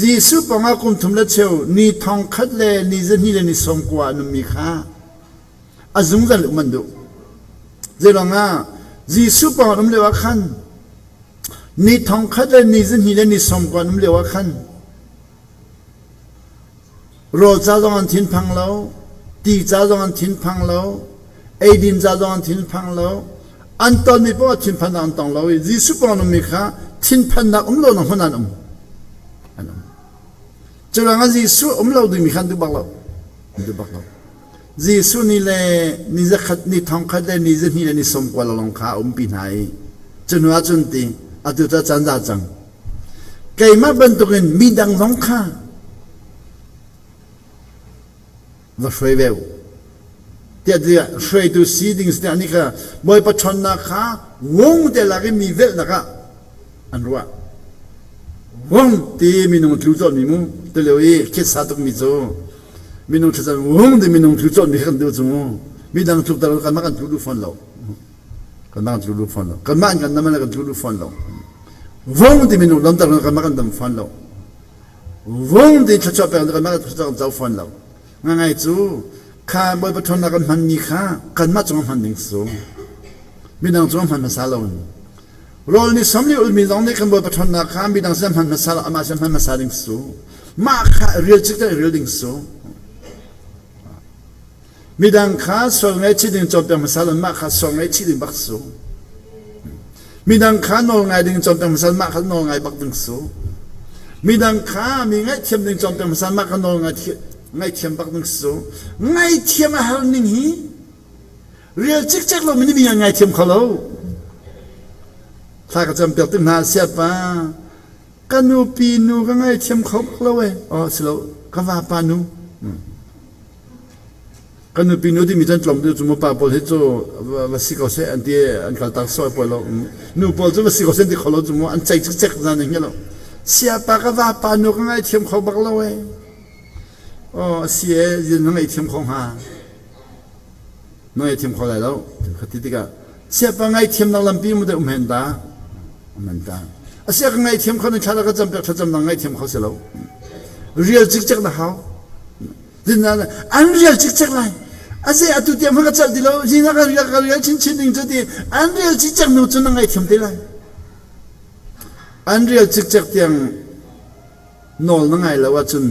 Jesuh pawngah kum thum le cheu ni thong khat le ni 2 le ni 90 an ummi kha a zungzal um an duh. Zeiruangah Jesuh pawngah um lio ah khan Ni thong khat le ni 2 le ni 90 an um lio ah khan rawl ca zong an thinphang lo, ti ca zong an thinphang lo, eidin ca zong an thinphang lo, an tonmi paoh thinphannak an tong lo i Jesuh pawng ummi kha thinphannak um lo nak hmun an um. An um. Cu ruangah Jesuh um lo dingmi kha an duh bak lo. An duh bak lo. Jesuh nih le ni zakhat ni thongkhat le ni 2 le ni 90 lawng kha a umpi hna i cu hnu ah cun ti atu cu caan za cang. Keimah bantukin midang zong kha va hruai ve u. Tiah tiah hruaitu si ding si nih kha Bawipa ṭhawnnak kha wung te lak i mi velhnak ah. An ruah. Vung ti minung tlu cawhmi mu tulio i khitsa tukmi cu minung thlacam vung ti minung tlu cawhmi kan duh cu mu midang tluk tar kanmah kan tlu duh fawn lo kanmah kan tlu duh fawn lo kanmah kan dam kan tlu duh fawn lo vung ti minung dam tar kanmah kan dam fawn lo vung ti thluachuah pek kanmah kan thluachuah kan co fawn lo ngangai cu kha Bawipa ṭhawnnak kan hmanmi kha kanmah cung hman ding su midang cung hman hmasa lo in Rawl nih sam nih ulmi zong nih kan Bawipa ṭhawnnak kha midang sin hman hmasa lo amah sin hman hmasa ding su. Mah kha rial cikcek rial ding su. Midang kha sual ngaihchih ding cawnpiak hmasa lo mah kha sual ngaihchih ding bak su. Midang kha nawl ngai ding cawnpiak hmasa mah kha nawl ngai bak ding su. Midang kha mi ngaihthiam ding cawnpiak hmasa mah kha nawl ngaihthiam bak ding su. Ngaihthiam a har ning hi Rial cikcek lo mi an ngaithiam kho lo. Thla ka cam piak tik hna siapa ka nupi nu ka ngaithiam kho bak lo eh. Oh si lo ka vapa nu. Ka nupi nu timi cun tlawm deuh cu mu pa pawl hi cu va si ko seh an ti an kal tak soi pawl lo. Nu pawl cu va si ko seh an ti kho lo cu mu an cei cikcek zan in lo. Siapa ka vapa nu ka ngaithiam kho bak lo eh. Oh si eh zin na ngaihthiam kho hnga. Na ngaihthiam kho lai lo. Kha ti tikah siapa ngaihthiamnak lampi mu deh um hen ta. Um hen ta. Asia ka ngaihthiam kho ni thla ka cam pek thlacam nang ngaihthiam kho si lo. Rial cikcek na hau. Dinna an rial cikcek lai. Aze atu tiang hmang ka celh ti lo. Zina ka rial ka rial chinchin ding cu ti an rial cikcek nu cu na ngaihthiam te lai. An rial cikcek tiang nawl na ngai lo ahcun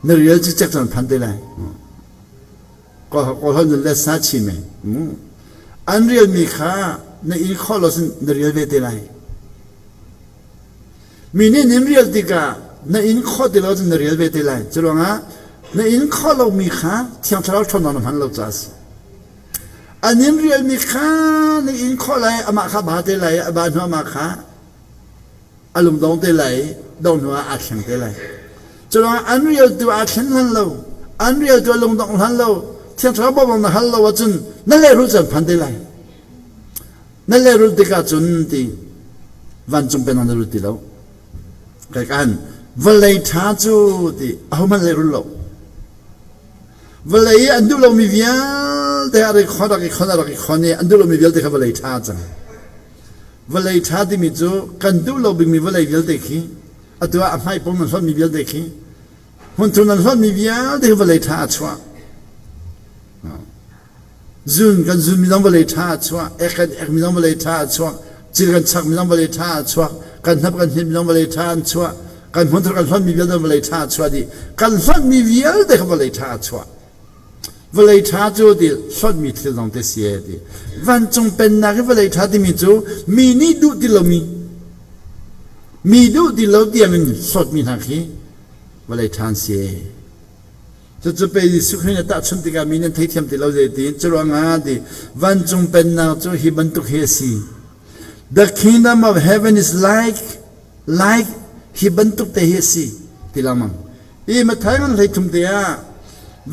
na rial cikcek cun phan te lai. Kawlholh nun le sa chim e. An rialmi kha na in khawh lo cun na rial ve te lai. Mi nih nin rial tikah na in khawh ti lo cun na rial ve te lai. Cu ruangah na in khawh lomi kha Thiang Thlarau ṭhawnnak na hman lo caah a si. An in rialmi kha na in khawh lai, amah kha ba te lai, a ba hnu amah kha a lungdong te lai i dong hnu ah aa thleng te lai. Curuangah an rialtu aa thlen hlan lo, an rialtu a lungdongh hlan lo, Thiang Thlarau bawmh na hal lo ahcun na lehrulh caan phan te lai. Na lehrulh tikah cun ti vancung pennak na lut ti lo. Kai kan vawlei ṭha cu ti ahohmanh lehrulh lo. Vawlei i an duh lomi vialte a rak i khon, rak i khon, rak i khon i an duh lomi vialte kha vawlei ṭha cang. Vawlei ṭha timi cu kan duh lo bikmi vawlei vialte khi atu ah a hmaipum nan hlonhmi vialte khi hmunthur nan hlonhmi vialte khi vawlei ṭha a chuah. Zun kan zunmi zong vawlei ṭha a chuah, ek kan ekmi zong vawlei ṭha a chuah, cil kan chakmi zong vawlei ṭha a chuak, kan hnap kan hnitmi zong vawlei ṭha an chuah, kan hmunthur kan hlonhmi vialte vawlei ṭha a chuah dih. Kan hlonhmi vialte kha vawlei ṭha a chuah. Vawlei ṭha cu ti hlonhmi thil zong te si e ti. Vancung pennak i vawlei ṭha timi cu mi nih duh ti lomi mi duh ti lo tiangin hlawtmi hna khi vawlei ṭha an si e. Cucu pei Jesuh Khrih nih tahchunh tikah mi nan theithiam ti lo zeitin curuangah ti vancung pennak cu hi bantuk hi a si. The kingdom of heaven is like like hi bantuk te hi a si ti lengmang. I Matthai ngan 13 te ah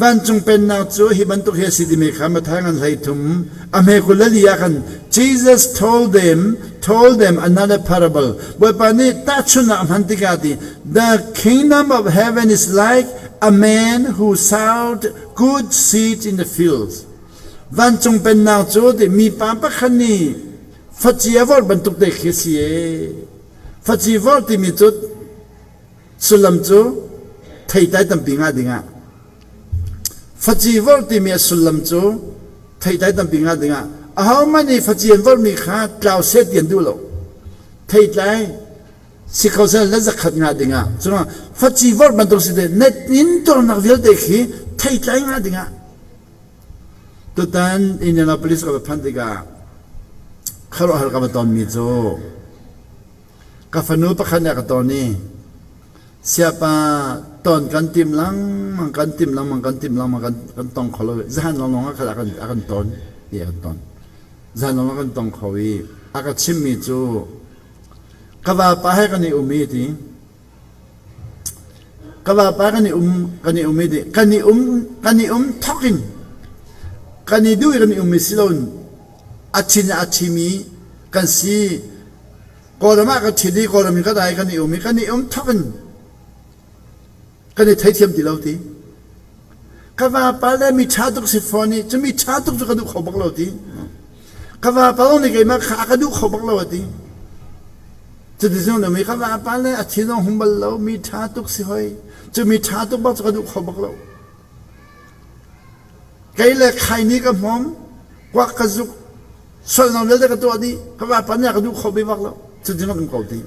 vancung pennak cu hi bantuk hi a si timi kha Matthai ngan 13 a hme 24 ah khan Jesus told them told them another parable Bawipa nih tahchunhnak a hman tikah ti the kingdom of heaven is like a man who sowed good seed in the fields vancung pennak cu ti mipa pakhat nih faci a vorh bantuk te khi a si e faci vorh timi cu Sullam cu theitlai tampi ngah dingah faci vorh timi a sullam cu theitlai tampi ngah dingah ahohmanh nih faci an vorhmi kha tlau seh ti an duh lo. Theitlai si kho seh le zakhat ngah dingah cun faci vorh bantuk si te na intuarnak vialte khi theitlai ngah dingah tutan Indianapolis ka va phanh tikah khuaruahhar ka va tonmi cu Ka fanu pakhat nih a ka ton i siapa ton kan tim lengmang kan tim lengmang kan tim lengmang kan kan tong kho lo zahan lawnglawng ah khan a kan a kan ton ti a kan ton zahan lawnglawng kan tong kho i a ka chimmi cu ka vapa he kan i um i ti Ka vapa kan i um kan i um i kan i um kan i um thawk in kan i duh i kan i um i si loin a thin a thimi kan si. Kawlram ah ka ṭhit i Kawlram in ka dai kan i um i kan i um thawk in kan i theithiam ti lo ti. Ka vapa le mi ṭha tuk si fawn i cu mi ṭha tuk cu ka duh kho bak lo ti. Ka vapa zong nih keimah kha a ka duh kho bak lo a ti. Cuticun mi ka vapa le a thin zong hum bal lo mi ṭha tuk si hoi. Cu mi ṭha tuk bak cu ka duh kho bak lo. Kei le khaini ka hmawm, kuak ka zuk, sualnak vialte ka tuah dih, ka vapa nih a ka duh kho ve bak lo. Cutin kan um ko ti.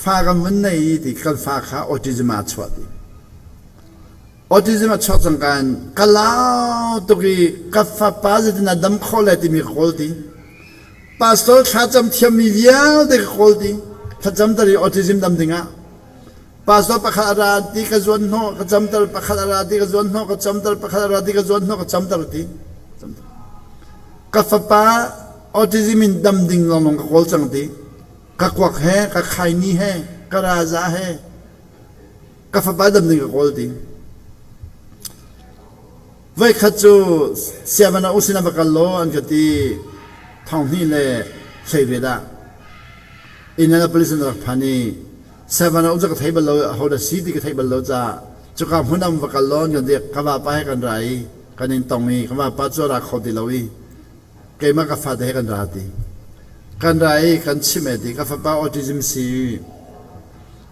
Fa kan vun nei ti kan fa kha autism ah a chuah ti. Autism a chuak cangka in ka lau tuk i ka fapa zeitin a dam khawh lai timi ka kawl ti. Pastor thlacam thiammi vialte ka kawl ti. Thlacam tar i autism dam dingah Pastor pakhat a ra ti ka zuan hnawh ka camter pakhat a ra ti ka zuan hnawh ka camter pakhat a ra ti ka zuan hnawh ka camter ti. Ka fapa autism in dam ding lawnglawng ka kawl cang ti. Ka kuak he, ka khaini he, ka raza he, ka fapa dam ding ka kawl ti. Voikhat cu siavana u sinah va kal law an ka ti thong hnih le hlei riat ah Indianapolis in rak phan i Savannah um cu ka thei bal lo aho dah si ti ka theih bal lo caah cuka hmun ah va kal law an kan ti ka vapa he kan ra i kan in tong i ka vapa cu a ra kho ti lo i keimah ka fate he kan ra ti kan ra i kan chimh e ti ka fapa autism si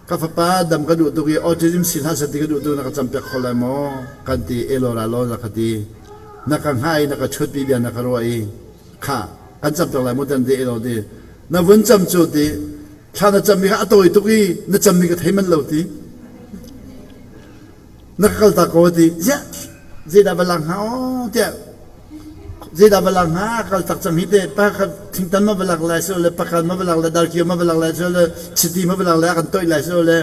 ka fapa dam ka duh tuk i autism si hlah seh ti ka duh tuk na ka campiak kho lai maw kan ti elaw ra law na ka ti na ka hngah i na ka ṭhutpi bia na ka ruah i kha kan campiak lai mu tan ti elaw ti na vun cam cu ti thla na cammi kha a tawi tuk i na cammi ka thei manh lo ti na ka kaltak ko ti ziah zeidah va lang hnga aw tiah zeidah va lang hnga kal tak cang hi te pa kha thingtan ma va lak lai so le pakal ma va lak lai darkio ma va lak lai so le chiti ma va lak lai kan toih lai so le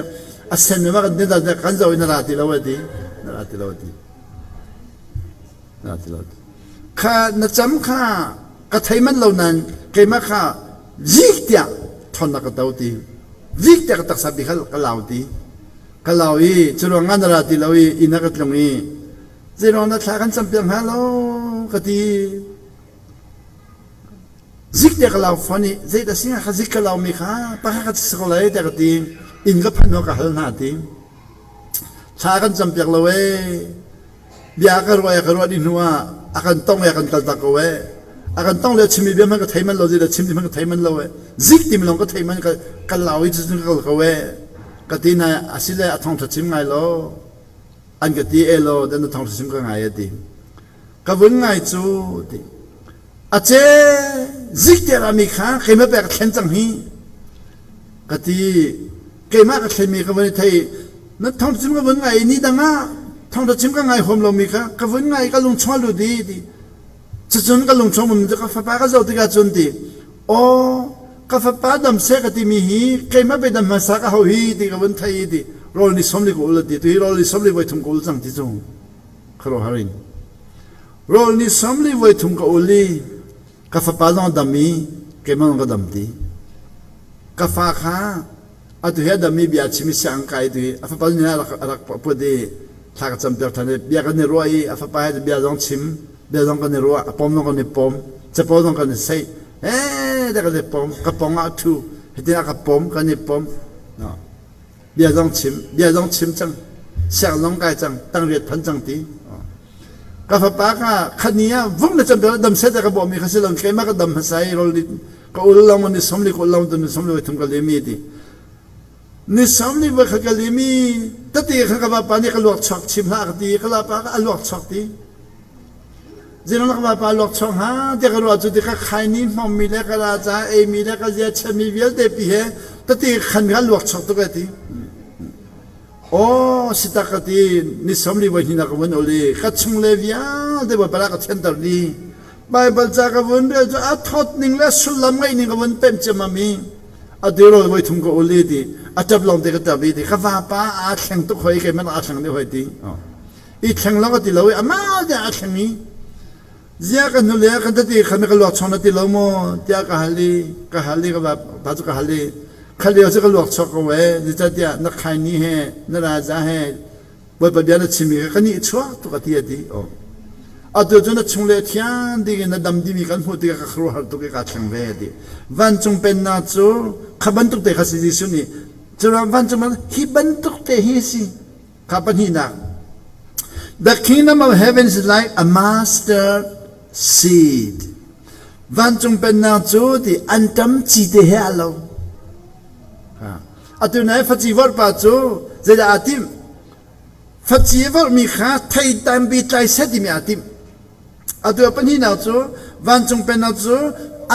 a sen ma kan din dal kan zo in na ra ti lo ti na ra ti lo ti na ra ti lo ti kha na cam kha ka thei man lo nan keimah kha zik tiah thon na ka to ti zik tiah ka taksa bi kha ka lau ti ka lau i curuang nga na ra ti lo i inn ah ka tlung i zeiruang dah thla kan campiak hnga lo ka ti zik tiah ka lau fawn i zeidah si ka zik ka lau mi kha pakhat ka si ko lai tiah ka ti inn ka phanh hnu ka hal hna ti thla kan campiak lo ee bia ka ruah ka ruah dih hnu ah a kan tong e kan kaltak ko e a kan tong le chimmi bia hmanh ka thei man lo zeidah chim ti hmanh ka thei man lo e zik timi lawng ka thei man ka ka lau i cucun ka kal ko e ka ti na asile a thawngṭha chim ngai lo an ka ti e lo dan na thawngṭha chim ka ngai a ti ka vun ngai cu ti a ce zik te rami kha keimah pek thlen cang hi ka ti keimah ka thlenmi ka vun i thei na thawngṭha chim ka vun ngai ni dang ah thawngṭha chim ka ngai huam lomi kha ka vun ngai ka lung chung a lut i ti cucun ka lung chung um ka fapa ka zoh tikah cun ti aw ka fapa dam seh ka timi hi keimah pe dam hmasa ka ho hi ti ka vun thei i ti rawl ni som li ka ul ti tu hi rawl ni som li voi thum ka ul cang ti cu kharo harin rawl ni som li voi thum ka ul i ka fapa zong dam i keimah zong ka dam ti ka fa kha atu hi a dam i bia chim i siang kai tu hi a fapa nih a rak a rak put i thla ka campiak ṭhan i bia kan i ruah i a fapa he bia zong chim bia zong kan i ruah a pom zong kan i pom capo zong kan i seih he kan i pom ka pong ah ṭhu hitin a ka pom kan i pom no bia zong chim bia zong chim cang siang zong kai cang tangriat phan cang ti ka fapa kha khani ah vung na cam dam set ka bawh mi kha si lo keimah ka dam hmasa i rol ka ul long ni somli ka ul long tu ni somli voi thum ka lemi ti ni somli voi kha ka lemi tati kha ka vapa nih ka luak chuak chim hlah ka ti ka lapa ka a luak chuak ti Zinong ka vapa luak chuak ha ti ka ruah cu ti ka khai ni hmom mi le ka ra ca ei mi le ka zia chia mi vialte pi he tati khan ka luak chuak tuk e ti Aw si tak ka ti ni somli voi hnih na ka vun ul i ka chung le vialte Bawipa lah ka thianter dih. Baibal ca ka vun rel cu a thawt ning le sullam ngeih ning ka vun pemh ciammam i a dirol voi thum ka ul i ti a ṭap lawng te ka ṭap i ti ka vapa aa thleng tuk hoi keimah aa thleng deuh hoi ti. I thleng lawng ka ti lo i amah te aa thleng i Ziah kan hnulei ah kan tete khan na ka luak chuak na ti lo maw tiah ka hal i ka hal i ka pa cu ka hal i kha lio cu ka luak chuak ko ee zeicahtiah na khaini he na raja he Bawipa bia na chimmi kha ka nih chuak tuk a ti a ti. Atu cu na chung le thiang ding in na dam dimi kan hmuh tikah ka khuaruahhar tuk i kaa thleng ve ti. Vancung pennak cu kha bantuk te kha si Jesuh nih cu vancung hi bantuk te hi si. Kha pahnihnak. The kingdom of heaven is like a mustard seed. Vancung pennak cu ti anṭam ci te he a lo. Atu nai faci vorhpa cu zeidah aa timh? Faci a vorhmi kha thei tampi tlai seh timi aa timh. Atu a pahnihnak cu vancung pennak cu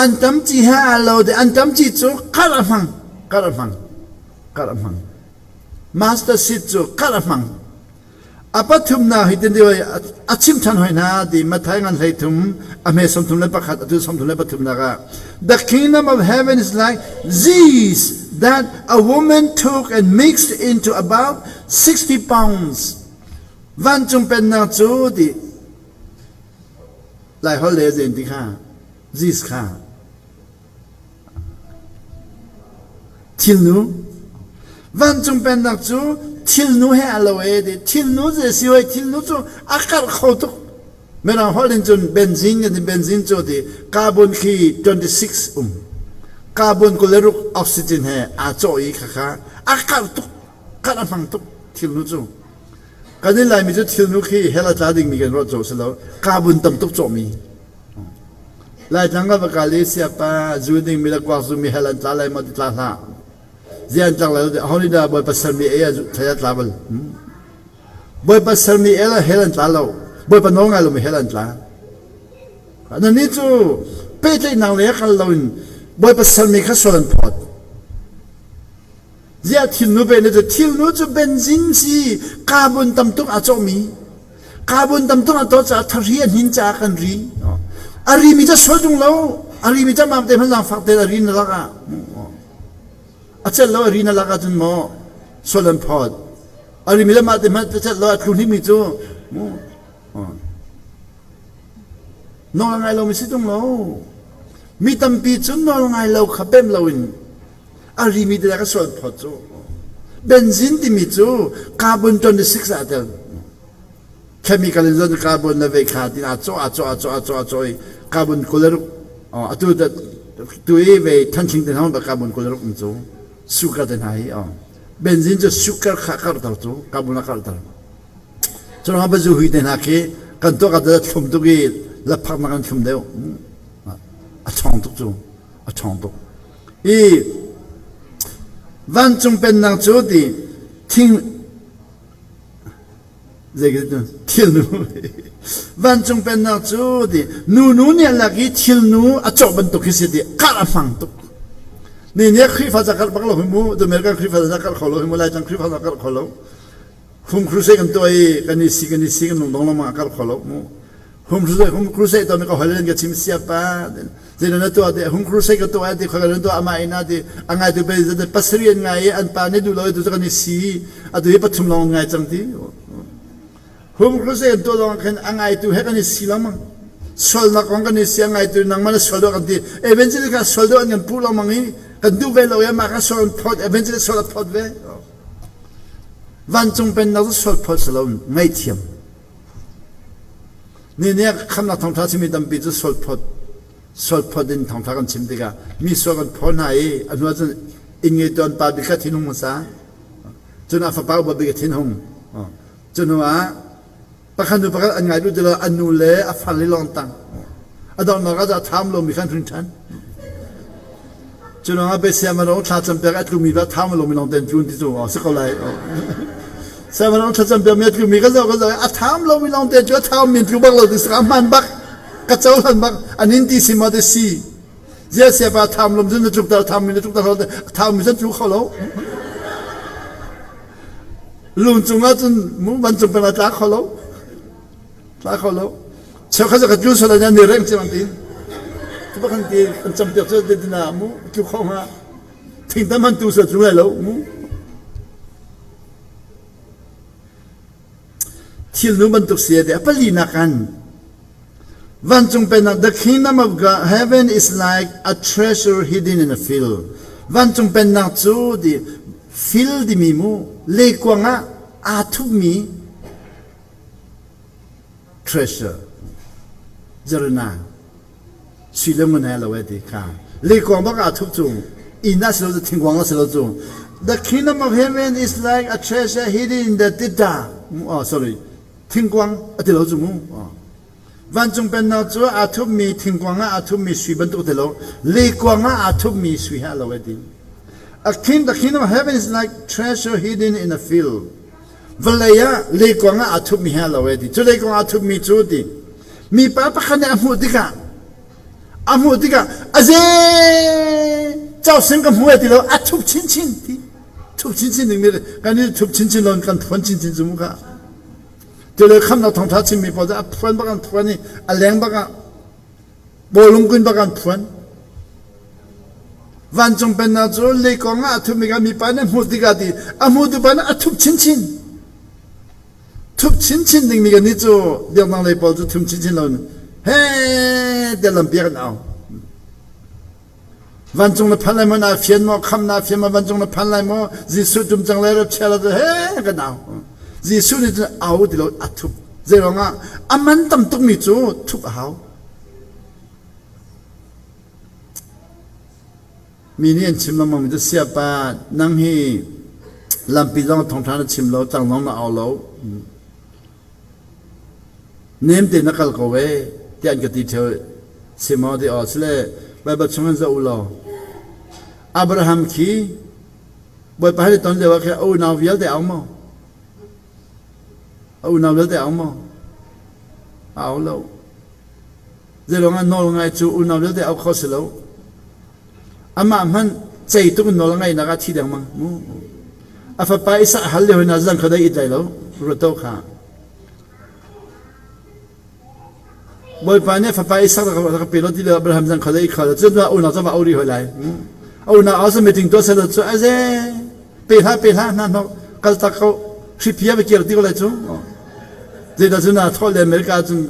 anṭam ci he aa lo de anṭam ci cu karh a hmang, karh a hmang, karh a hmang. Master seed cu karh a hmang. A pathumnak hi tin a chim ṭhan hoi hna ti Matthai ngan 13 a hme 31 atu 33 nak ah The kingdom of heaven is like yeast that a woman took and mixed into about 60 pounds. Vancung pennak cu ti Lai holh le zen ti kha yeast kha Thilnu. Vancung pennak cu thilnu he a lo e ti. Thilnu cu si hoi thilnu cu a karh kho tuk. Mirang holh in cun benzene kan ti benzene cu ti carbon khi 26 um. Carbon 26 oxygen he aa cawh i khakha a karh tuk. Karh a hmang tuk thilnu cu. Kan in Laimi cu thilnu khi hell a tla dingmi kan ruah cawh si lo. Carbon tam tuk cawhmi. Laitlang ka va kal i siapa zu dingmi le kuak zumi hell an tla lai maw ti tla hlah. Zia an tlak lai lo ti aho nih dah Bawipa sermi ei ah thei a tla bal. Bawipa sermi ei ah hell an tla lo. Bawipa nawl ngai lomi hell an tla. Nannih cu pehtlaihnak lei ah kal loin Bawipa sermi kha sual an phawt. Ziah thilnu pe na cu thilnu cu benzin si carbon tam tuk aa cawhmi carbon tam tuk a to caah thari a hnin caah kan ri a rimi cu sual tung lo a rimi cu mam te hman zaangfak te a ri na lak ah a celh lo a ri na lak ahcun maw sual an phawt a rimi le mah te hmanh celh lo a tlu hlimi cu nawl ngai lomi si tung lo mi tampi cu nawl ngai lo kha pem loin A rimi te ka sual phawt cu. Benzene timi cu carbon 26 ah tel. Chemical in zon carbon na vei kha tin a cawh a cawh a cawh a cawh a cawh i carbon 26 atu tu i vei thanthling te hna carbon 26 um cu sugar te hna hi benzene cu sugar kha karhter cu carbon a karhter. Cu bazu hui te hna khi kan tuah ka thlum tuk i laphak nak an thlum deuh. A ṭhawng tuk cu. A ṭhawng tuk. I vancung pennak cu ti thing thilnu vancung pennak cu ti nunu nih a lak i thilnu a cawh bantuk khi si ti karh a hmang tuk ni nih Khrihfa ca karh bak lo hi mu American Khrihfa ca karh kho lo hi mu Laitlang Khrihfa ca karh kho lo Home crusade kan tuah i kan i si kan i si kan lungdong lengmang a karh kho lo mu Home crusade home crusade tuah mi ka hoi ka chim siapa zeidah na tuah ti home crusade ka tuah ti khoi kan tuah amah ina ti a ngai tu pe pasarih an ngai i an pa nih duh lo tu kan i si atu hi pathum lawng ngai cang ti home crusade kan tuah lawng khan a ngai tu he kan i si lengmang sualnak kong kan i si a ngai tu nangmah na sual deuh kan ti evangelist kha sual deuh an kan puh lengmang i kan duh ve lo i amah kha sual an phawt evangelist sual a phawt ve Vancung pennak cu sual phawt si lo ngaihthiam. Ni nih khamnak thawngṭha chimmi tampi cu sual phawt sual phawt in thawngṭha kan chim tikah mi sual kan phaw hna i a hnu ahcun inn ngeitu an pa bik kha thinhung hmasa. Cun a fapa upa bik a thinhung. Cu hnu ah Pakhat hnu pakhat an ngai duh ti lo, an nu le a farle lawng tang. A donghnak ah a tham lomi khan hrin ṭhan. Cu lawngah Bethshemesh thlacam pek a tlumi va tham lomi lawng ten tlun ti cu si ko lai. Semesh thlacam pek mi a tlumi ka zoh ka zoh a tham lomi lawng te cu a tham mi tlu bak lo ti a hman bak ka cohlan bak anin ti si ma te si zia sia pa tham lom cun na tluk tar tham mi na tluk tar tham mi cun tlu kho lo Lung cungah cun mu vancung peng ah tla kho lo. Tla kho lo. Cheukhat ka tlu sual ah ni reng chiang tin. Tu kan ti kan cam piak cu dina mu tlu kho hnga. Thing tam han tu sual tlu lai lo mu. Thil nu bantuk si te pali nak kan Vancung pennak the kingdom of God heaven is like a treasure hidden in a field. Vancung pennak cu di fil timi mu leikuang ah aa thupmi treasure. Jarana sui le ngun he lo e ti kha leikuang bak aa thup cu inn ah si lo cu thingkuang ah si lo cu the kingdom of heaven is like a treasure hidden in the tita oh sorry thingkuang a ti lo cu mu vancung pennak cu aa thupmi thingkuang ah aa thupmi sui bantuk ti lo leikuang ah aa thupmi sui he a lo e ti a king the kingdom of heaven is like treasure hidden in a field vawlei ah leikuang ah aa thupmi he a lo e ti cu leikuang aa thupmi cu ti mipa pakhat nih a hmuh tikah a hmuh tikah a ze causin ka hmu e ti lo a thup chinchin ti thup chinchin ding mi kan i thup chinchin lon kan phuan chinchin cu mu ka ti le khamnak thawngtha chimmi pawl cu a phuan bak an phuan i a leng bak ah bawlung kun bak an phuan Vancung pennak cu leikawng ah a thupmi kha mipa nih a hmuh tikah ti a hmutu pa nih a thup chinchin. Thup chinchin dingmi kan nih cu biaknak lei pawl cu thum chinchin lo he tiah lampi kan au. Vancung na phan lai maw na fian maw kham na fian maw vancung na phan lai maw Jesuh tum cang lai rap chia la he kan au. Jesuh nih cun au ti lo a thup. Zeiruangah a man tam tukmi cu thup a hau. Mi nih an chim lengmang mi cu siapa nang hi lampi zong thawngṭha na chim lo, cang zong na au lo. Nem te na kal ko e tiah an ka ti ṭheo. Simo ti aw sile Baibal chung in zoh u law Abraham khi Bawipa he ton lio ah khi a unau vialte au maw? A unau vialte au maw? Au lo. Zeiruang ah nawl ngai cu unau vialte au kho si lo. Amah hmanh cei tuk in nawl a ngaihnak ah thi dengmang. Mu. A fapa Isak a hal lio hna zang kha dai it lai lo. Ruat kha. Bawipa nih fapa Isak rak ka pe lo ti le Abraham zang kha dai kha lo. Cun unau cu va ori hoi lai. A unau au sa meeting tuah sel cu aze pe hlah pe hlah hna hnok kal tak ko hriphi va kir ti ko lai cu. Zeidah cun a thawh le America cun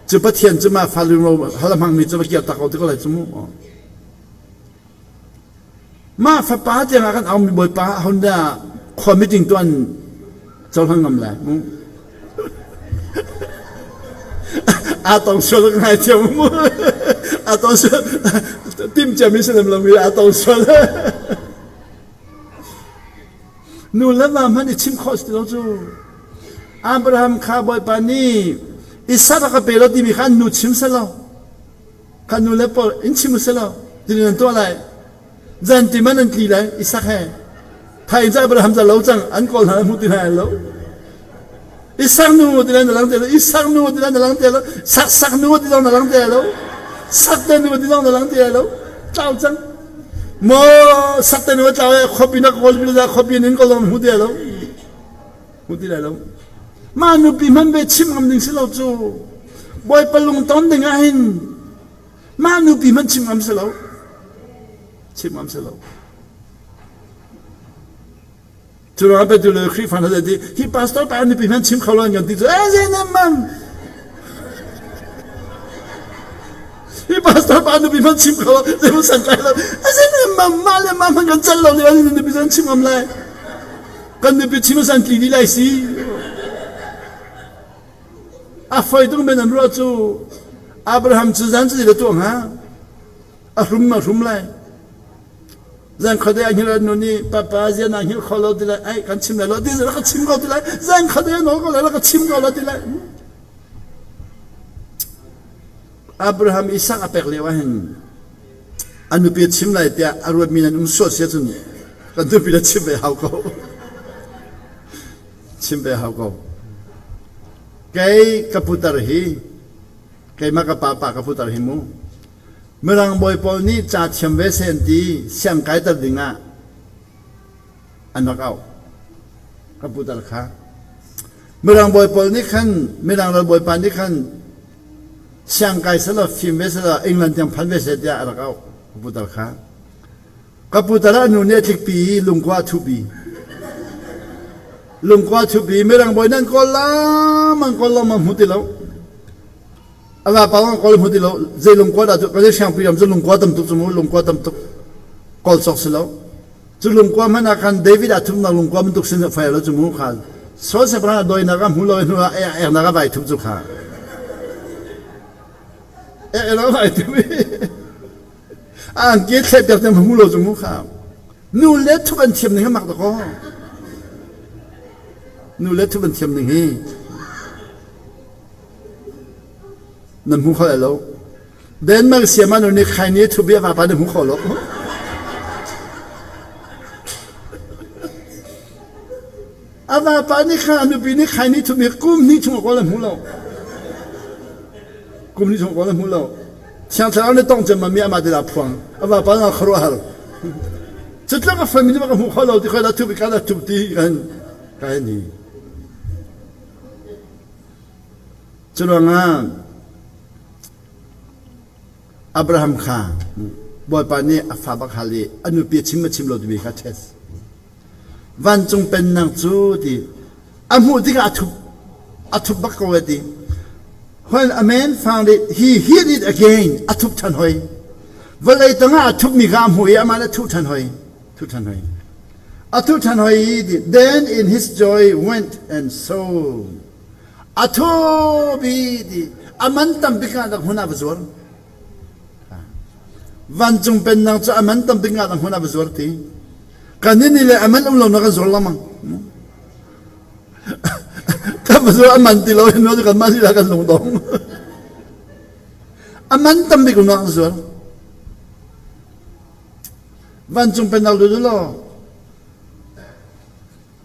Cu Pathian cu mah fa lungro hal a hmangmi cu va kir tak ko ti ko lai cu mu. Mah fapa tiang ah kan aumi Bawipa Honda khua meeting tuan cohlang ngam lai mu. Aa tong sual ka ngai thiam mu. Aa tong sual tim ciami si lem lo mi aa tong sual. Nu le va hmanh i chim khawh si lo cu. Abraham kha Bawipa nih Isak a ka pe lo timi kha an nu chim selaw kha nu le pawl in chim selaw tin an tuah lai zan ti man an tli lai Isak he thai in Abraham za lo cang an kawl hna hmu ti hna lo Isak nu ti lai na lang te lo Isak nu ti lai na lang te lo sak sak nu ti zong na lang te lo sak te nu ti zong na lang te lo tlau cang Maw sakte nu tlau e khuapi na kawl bil za khuapi nin ko lom hu te lo hu ti lai lo ma nupi hman ve chim ngam ding si lo cu bawipa lung ton ding ah hin ma nupi hman chim ngam si lo chim ngam si lo Cu ruangah petu le Khrihfa hna ti hi pastor pa nupi hmanh chim kho lo an kan ti cu eh zei nan mang hi pastor pa nupi hmanh chim kho lo zei hmanh san tlai lo zei nan mang mah le mah hmanh kan cal lo le an nupi zan chim ngam lai kan nupi chim san tli dih lai si a foi tung men an ruah cu Abraham cu zan cu le tuah hnga a hrum a hrum lai Zan khuadei ah hngilh nu nih papa zian ah hngilh kho lo ti lai ai kan chim lai lo ti rak ka chim ko ti lai zan khuadei ah nawl ko lai rak ka chim ko lo ti lai Abraham Isak a pek lio ah hin a nupi a chim lai tiah a ruatmi nan um sual sia cun kan nupi na chim ve hau ko chim ve hau ko kei ka putar hi keimah ka papa ka putar hi mu Mirang bawi pawl nih ca thiam ve seh an ti siang kaiter dingah an rak auh. Ka putar kha. Mirang bawi pawl nih khan Mirang ralbawipa nih khan siang kai selaw fim ve selaw England tiang phan ve seh tiah a rak auh ka putar kha. Ka putar a nu nih a tlikpi i lungkua a thupi. Lungkua a thupi Mirang bawi nan kawl lam an kawl lam an hmu ti lo. A vapa kong kawl hmu ti lo zei lungkua dah cu kan siangpi ram cu lungkua tam tuk cu mu lungkua tam tuk kawl cawk si lo cu lungkua hmanh ah khan David ah thumnak lungkua bantuk sin fai lo cu mu kha Saul siangpahrang a dawinak ah hmu lo hnu ah eknak ah vai thup cu kha. E lo lai ti mi. An ke thlep piak te hmu lo cu mu kha. Nu le thup an thiam ning hi mak dakaw. Nu le thup an thiam ning hi. Nan hmu kho lai lo. Denmark siama nu nih khai ni thu bia vapa na hmu kho lo. A vapa nih kha a nupi nih khai ni thu bia kum hnih chung a kawl a hmu lo. Kum hnih chung a kawl a hmu lo. Thiang Thlarau nih tong cem mi amah ti dah phuang. A vapa nga khuaruahhar. Cutluk a fami nih ka hmu kho lo ti khoi dah thup ka dah thup ti kan kai ni. Curuangah Abraham kha Bawipa nih a fa bak hal i a nupi a chim a chim lo timi kha test. Vancung pennak cu ti a hmuh tikah a thup a thup bak ko e ti. When a man found it, he hid it again. A thup ṭhan hoi. Vawlei tangah a thupmi kha a hmuh i amah nih a thuh ṭhan hoi. Thuh ṭhan hoi. A thuh ṭhan hoi i then in his joy went and sold. A thaw bi ti a man tambik ah dak hmun ah va zuar. Vancung pennak cu a man tambik ah dak hmun ah va zuar ti. Kan ni le a man um lo na kan zuar lengmang. Kan va zuar a man ti lo in kan man lila kan lungdong. A man tambik um kan zuar. Vancung pennak lu law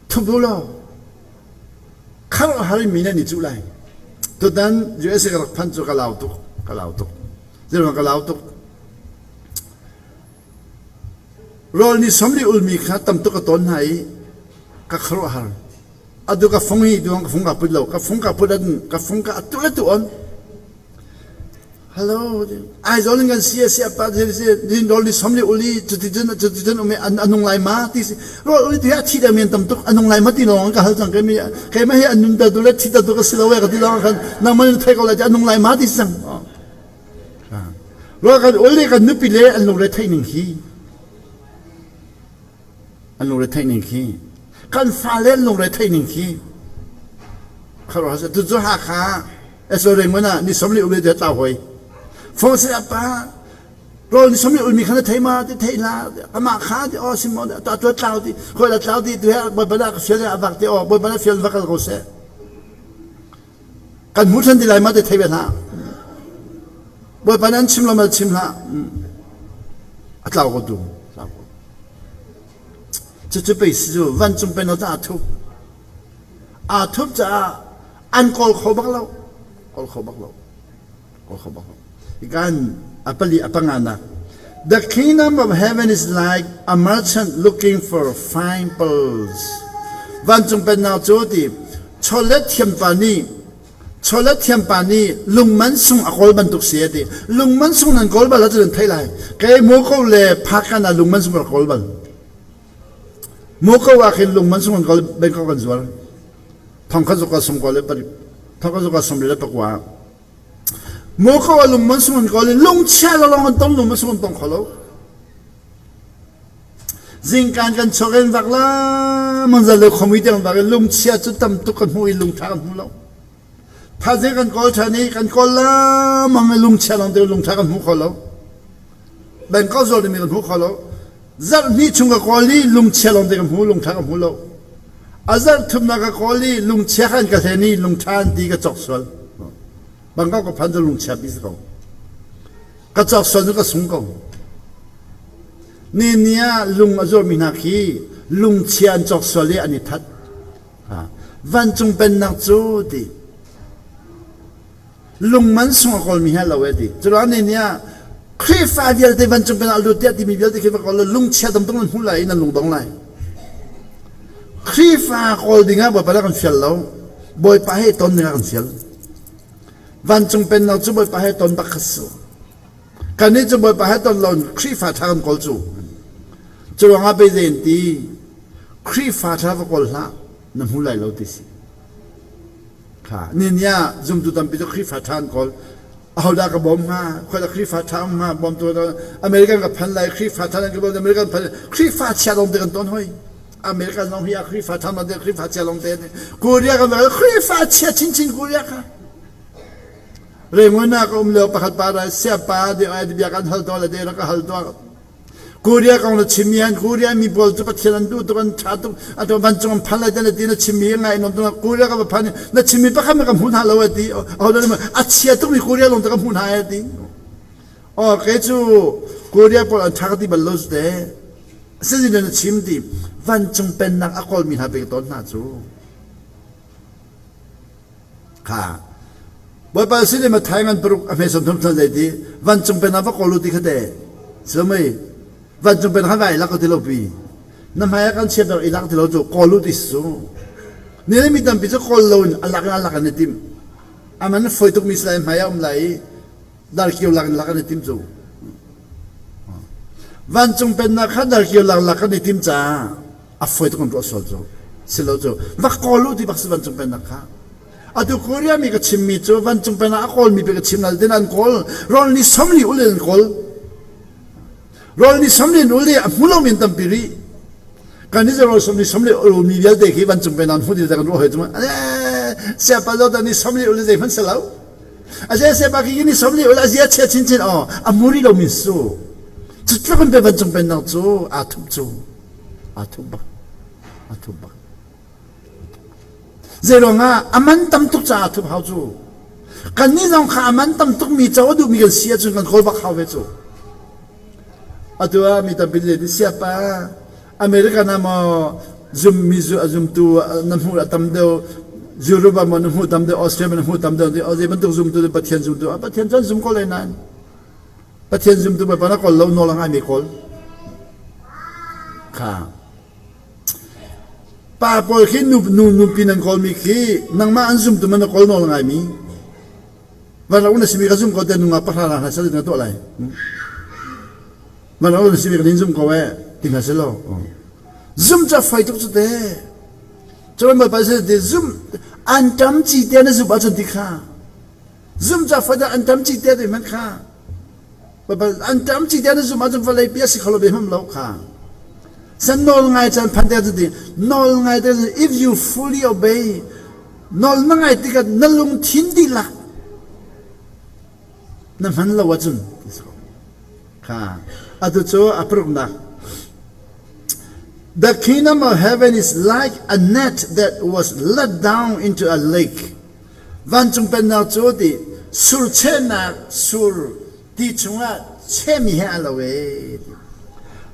Thup u law kharhar in mi nan i cuh lai. Tutan USA ka rak phanh cu ka lau tuk, ka lau tuk. Zeiruang ka lau tuk? Rawl ni somli ulmi kha tam tuk ka tawn hna i ka khuaruahhar. Atu ka fung hi duang ka fung ka put lo, ka fung ka put an ka fung ka atu le tu on. Hello, Aizawl in kan si a si apa din rawl ni som le uli cuti cun cuti cun um an anung lai ma ti si rawl uli ti a thi deuh men tam tuk anung lai ma ti lawng ka hal cang keimi keimah hi an nun ta tu le thi ta tu ka si lo e ka ti lawng khan nangmah in thei ko lai ti anung lai ma ti si cang rawl kan uli kan nupi le an lungre theih ning hi An lungretheih ning khi kan fale an lungretheih ning khi khuaruahhar si tu cu Hakha SO Raymond ah ni somli ule te tlau hoi fong se apa rawl ni somli ulmi kha na thei ma ti thei la amah kha ti o sim ta tu tlau ti khoi la tlau ti tu he bawipa da ka fial avak ti o bawipa da fial va kal ko se kan hmu than ti lai ma ti thei ve hlah bawipa nan chim lo ma chim hlah a tlau ko tu tlau ko cucu pei si cu vancung pen aa thup aa thup caah an kawl kho bak lo kawl kho bak lo kawl kho bak lo kan a pali a panganak The kingdom of heaven is like a merchant looking for fine pearls. Vancung pennak cu ti chawlet thiampa nih chawlet thiampa nih lungman sung a kawl bantuk si a ti. Lungman sung nan kawl bal ahcun nan theih lai. Kei Moko le Phakan ah lungman sung rak kawl bal. Moko ah khin lungman sung an kawl Bangkok an zuar. Thongkhat zuka sung kawl le parip thongkhat zuka sum le pakua. Muko a lung man sung an kawl i lungchia lawng an tong lung man sung an tong kho lo. Zingkan kan chuak in vak la manzal le khomi tiang vak in lungchia cu tam tuk kan hmu i lungtha kan hmu lo. Thaizing kan kawl ṭhan i kan kawl la mang i lungchia lawng te lungtha kan hmu kho lo. Bangkok zawl mi kan hmu kho lo. Zarh hnih chung ka kawl i lungchia lawng te ka hmu lungtha ka hmu lo. A zarh thumnak ka kawl i lungchia khan ka hlen i lungtha an ti ka cawk sual. Bangkok ka phan cu lungchia pi si ko. Ka cawk sual cu ka sung ko. Ni ni ah lung a zuarmi hna khi lungchia an cawk sual i an i that. Vancung pennak cu ti lungman sung a kawlmi he lo e ti curuang ni nih ah Khrihfa vialte vancung pennak lut tiah timi vialte khi va kawl lungchia tam tuk nan hmu lai i nan lungdong lai Khrihfa kawl ding ah Bawipa kan fial lo Bawipa he ton ding ah kan fial vancung pennak cu Bawipa he ton bak kha su kannih cu Bawipa he ton lo Khrihfa ṭha kan kawl cu curuangah bezein ti Khrihfa ṭha va kawl hlah na hmu lai lo ti si Kha ni ah zumtu tampi cu Khrihfa ṭha an kawl. Ahodah ka bawm hnga? Khuadah Khrihfa ṭha um hnga? Bawmtu American ka phan lai, Khrihfa ṭha nan ka bawm, American phan Khrihfa chia lawng te kan ton hoi. American zong hi a Khrihfa ṭha man te Khrihfa chia lawng te. Korea kan va Khrihfa chia chinchin Korea kha. Rengon ah ka um lio pakhat pa rai siapa de ai bia kan hal to le de rak ka hal to. Korea kong na chim mi han Korea mi pawl cu Pathian an duh tuk an ṭha tuk ato vancung an phan lai te na ti na chim mi ngai nom tuk Korea ka va phan na chim mi pakhat ka hmu hna lo a ti a chia tuk mi Korea lawng te ka hmu hna a ti. Oh kei cu Korea pawl an ṭha ka ti bal lo te. Sizin na chim ti vancung pennak a kawl mi hna pek tawn hna cu. Kha Bawipa sin i Matthai ngan paruk a hme 30 thlan zei ti vancung pen ah va kawl u ti kha te silomei vancung pen kha vai lak ti lo pi na hmai ah kan chiat i lak ti lo cu kawl u ti su ni le mi tampi cu kawl lo in a lak in a lak an i tim aman foi tuk mi silai hmai ah um lai i darkio lak in lak an i tim cu vancung pennak kha darkio lak lak kan i tim caah a foi tuk an ruah sual cu silo cu va kawl u ti bak si vancung pennak kha atu Korea mi ka chimmi cu vancung pennak a kawlmi pe ka chim nal tin an kawl rawl ni somli ul in an kawl rawl ni somli in ul i a hmu lomi an tampi rih kan i rawl somli somli ul mi vialte khi vancung pennak hmu ding kan ruah hoi cu siapa lo ni somli ul zei hmanh si lo Azia sepa ki ni somli ul azia chia chinchin aw a muri lo mi su cu tluk in pe vancung pennak cu aa thup cu aa thup bak aa thup bak zei ruangah a man tam tuk caah aa thup hau cu kannih zong kha a man tam tuk mi co a duhmi kan si ahcun kan kawl bak hau ve cu Atu ah mi tampi nih ti siapa American ah maw zummi zumtu na hmuh a tam deuh Europe ah maw na hmuh tam deuh Australia na hmuh tam deuh zei bantuk zumtu Pathian zumtu Pathian cun zum ko lai nain Pathian zumtu Bawipa na kawl lo nawl a ngaimi kawl kha pa pawl khi nu nu nupi nan kawlmi khi nangmah an zumtu man na kawl nawl ngaimi Van ra na simi ka zum ko te nunga pahra la hna sal na tuah lai. Van ra na simi ka din zum ko eh ti hna selo. Zum ca fai tuk cu te. Cun Bawipa se te zum an tam ci te na zum ahcun ti kha. Zum ca fai an tam ci te te man kha. Bawipa an tam ci te na zum ahcun vawlei pi a si kholo be hmam lo kha. San nawl ngai chan phan te cu ti nawl ngai te if you fully obey Nawl na ngai tikah na lungthin dihlak na hman lo ahcun kha atu cu a paruknak The kingdom of heaven is like a net that was let down into a lake. Vancung pennak cu ti sur chehnak sur ti chungah chehmi he a lo e.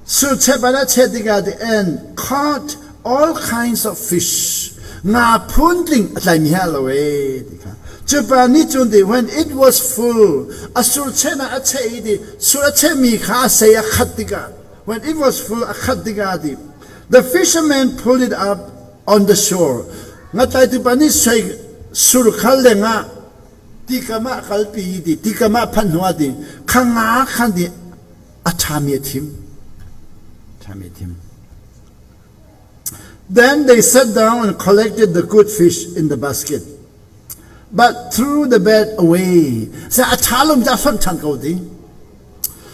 Sur chep a cheh tikah the and caught all kinds of fish. Nga phuntling a tlaimi he a lo e ti kha. Cu pa nih cun ti when it was full a sur chehnak a cheh i ti sur a chehmi kha a sei a khat tikah when it was full a khat tikah ti the fisherman pulled it up on the shore. Ngatlaitu pa nih sur khal lengah tikam ah kalpi ti tikam ah phanh hnu ah ti kha nga khan ti a ṭhami a thim ṭhami a thim Then they sat down and collected the good fish in the basket. But threw the bad away. Sa a ṭha lo ta hlonh ṭhan ko ti.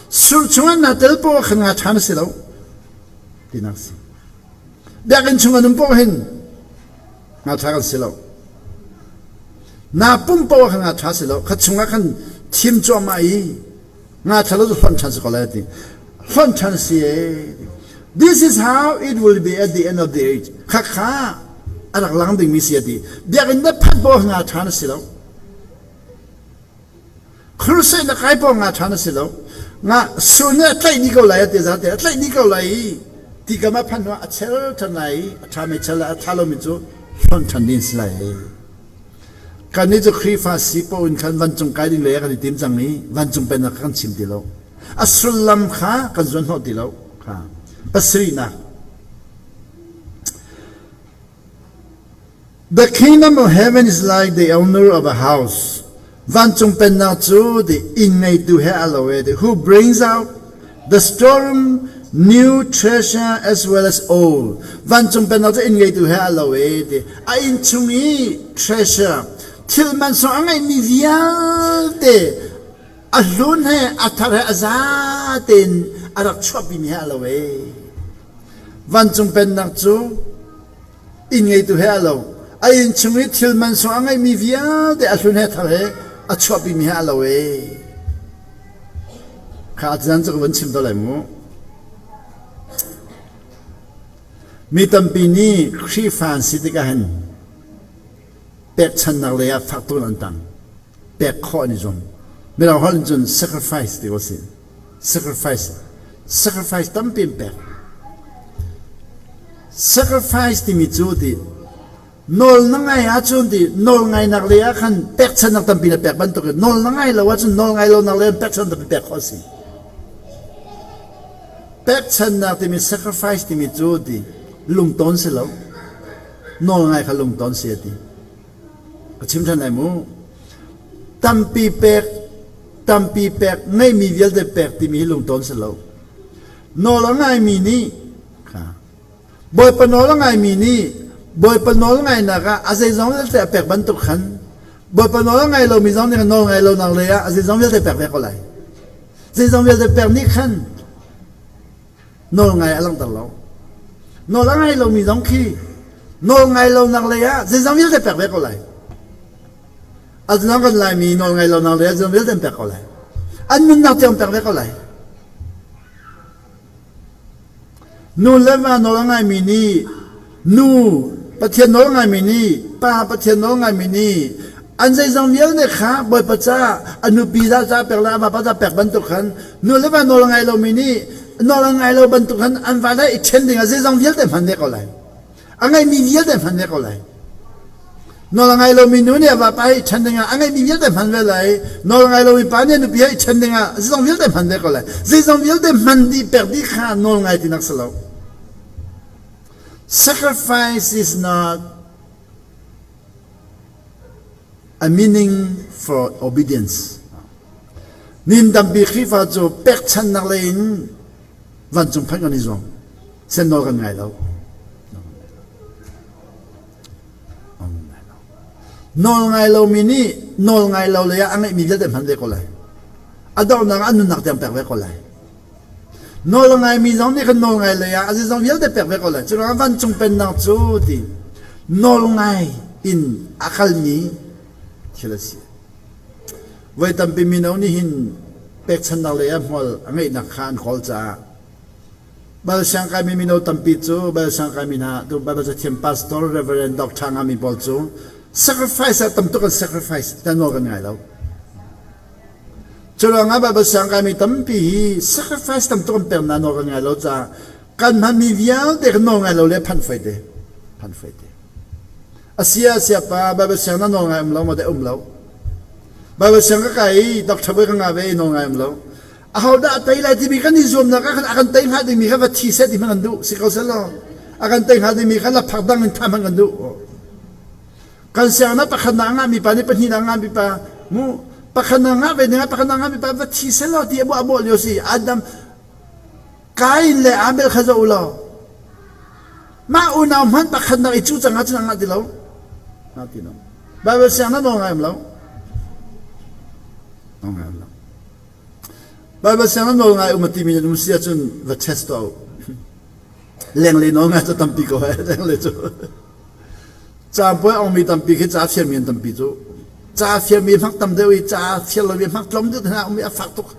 Sur chungah na tel po khan nga ṭha na si lo. Tinak si. Biakinn chung an um po hin nga ṭha kan si lo. Na pum paoh kha nga ṭha si lo. Kha chungah khan thim cuahmah i nga ṭha lo cu hlonh ṭhan si ko lai ti. Hlonh ṭhan si ee. This is how it will be at the end of the age. Kha kha a rak lang dingmi si a ti. Biakinn na phanh paoh nga ṭha na si lo. Crusade na kai paoh nga ṭha na si lo. Nga sur nih a tlaih dih ko lai a ti zate a tlaih dih ko lai i ti kam ah phanh hnuah a chel ṭhan lai i a ṭhami chel le a ṭha lomi cu hlonh ṭhan ding si lai. Kannih cu Khrihfa si paoh in khan vancung kai ding lei ah kan i tim cang i vancung pennak kha kan chim ti lo. A sullam kha kan zuanhnawh ti lo. Kha pasarihnak The kingdom of heaven is like the owner of a house. Vancung pennak cu the inn ngeitu he a lo e who brings out the storeroom new treasure as well as old. Vancung pennak cu inn ngeitu he a lo e ti a inn chung i treasure thil man sung a ngeihmi vialte a hlun he a thar he a za tein a rak chuahpimi he a lo e. Vancung pennak cu inn ngeitu he a lo. A inn chung i thil mansung a ngeihmi vialte a hlun he thar he A chuahpimi he a lo ee. Kha zan cu ka vun chim to lai mu. Mi tampi nih Khrihfa an si tikah hin pekchannak lei ah fak tuk in an tang. Pek khawh an i zuam. Mirang holh in cun sacrifice ti ko si. Sacrifice. Sacrifice tampi an pek. Sacrifice timi cu ti nawl na ngai ahcun ti nawl ngainak lei ah khan pekchannak tampi na pek bantukin nawl na ngai lo ahcun nawl ngai lonak lei ah pekchan tampi pek khawh a si. Pekchannak timi sacrifice timi cu ti lungtawn si lo. Nawl ngai kha lungtawn si a ti. Ka chim ṭhan lai mu. Tampi pek, tampi pek, ngeihmi vialte pek timi hi lungtawn si lo. Nawl a ngaimi nih kha Bawipa nawl a ngaimi nih Bawipa nawl ngainak ah a zeizong vialte a pek bantuk khan Bawipa nawl a ngai lomi zong nih nawl ngai lonak lei ah a zeizong vialte pek ve ko lai. Zeizong vialte pek nih khan nawl ngai a langhter lo. Nawl a ngai lomi zong khi nawl ngai lonak lei ah zeizong vialte pek ve ko lai. A zong kan Laimi nawl ngai lonak lei ah zeizong vialte an pek ko lai. An nunnak tiang pek ve ko lai. Nu le va nawl a ngaimi nih nu Pathian nawl ngaimi nih pa Pathian nawl ngaimi nih an zeizong vialte kha Bawipa ca a nupi za ca pek le a vapa ca pek bantuk khan nu le va nawl a ngai lomi nih nawl a ngai lo bantuk khan an va le i ṭhen ding ah zeizong vialte hman ve ko lai. A ngeihmi vialte hman ve ko lai. Nawl a ngai lomi nu nih a vapa he i ṭhen dingah a ngeihmi vialte hman ve lai. Nawl a ngai lomi pa nih a nupi he i ṭhen dingah zeizong vialte hman ve ko lai. Zeizong vialte hman dih pek dih kha nawl ngai tinak si lo. Sacrifice is not a meaning for obedience. Nin tampi Khrihfa cu pekchannak lei in vancung phanh kan i zuam. Sen nawl kan ngai lo. Nawl ngai lomi nih nawl ngai lo lei ah a ngeihmi vialte hman ve ko lai. A donghnak ah an nunnak tiang pek ve ko lai. Nawl a ngaimi zong nih khan nawl ngai lei ah a zeizong vialte pek ve ko lai. Cu ruangah vancung pennak cu ti nawl ngai in a kalmi thil a si. Voi tampi mino nih hin pekchannak lei ah hmual a ngeihnak kha an kawl caah Bal siangkaimi mino tampi cu bal siangkaimi hna tu Bible cathiam pastor reverend doctor ngami pawl cu sacrifice ah tamtuk an sacrifice tan nawl kan ngai lo. Cu ruangah Bible siangkaimi tampi hi sacrifice tamtuk an pek na nawl kan ngai lo caah kan hmanmi vialte kan nawl ngai lo le phan fai te phan fai te. Asia siapa Bible siang na nawl ngai um lo ma de um lo. Bible siang ka kai i doctor boy ka nga ve i nawl ngai um lo. Ahodah a tei lai timi kan i zuamnak ah khan a kan tei hnga dingmi kha va thi seh ti hmanh kan duh si ko seh law a kan tei hnga dingmi kha laphak dang in thah hmanh kan duh. Kan sianginn ah pakhatnak a ngahmi pa nih pahnihnak a ngahmi pa mu pakhatnak ngah ve dingah pakhatnak ngahmi pa va thi seh law ti a buah a buah lio si Adam Kain le Abel kha zoh u law mah unau hmanh pakhatnak i cu cang ahcun a ngah ti lo. Ngah ti lo. Bible siang na nawl ngai lo. Nawl ngai lo. Baibal siang na nawl ngai um a timi nan um si ahcun va test tuah u. Lenglei nawl ngai cu tampi ko he lenglei cu. Caampuai ongmi tampi khi ca fialmi an tampi cu. Ca fialmi hmak tam deuh i ca fial lomi hmak tlawm deuh hna um i a fak tuk.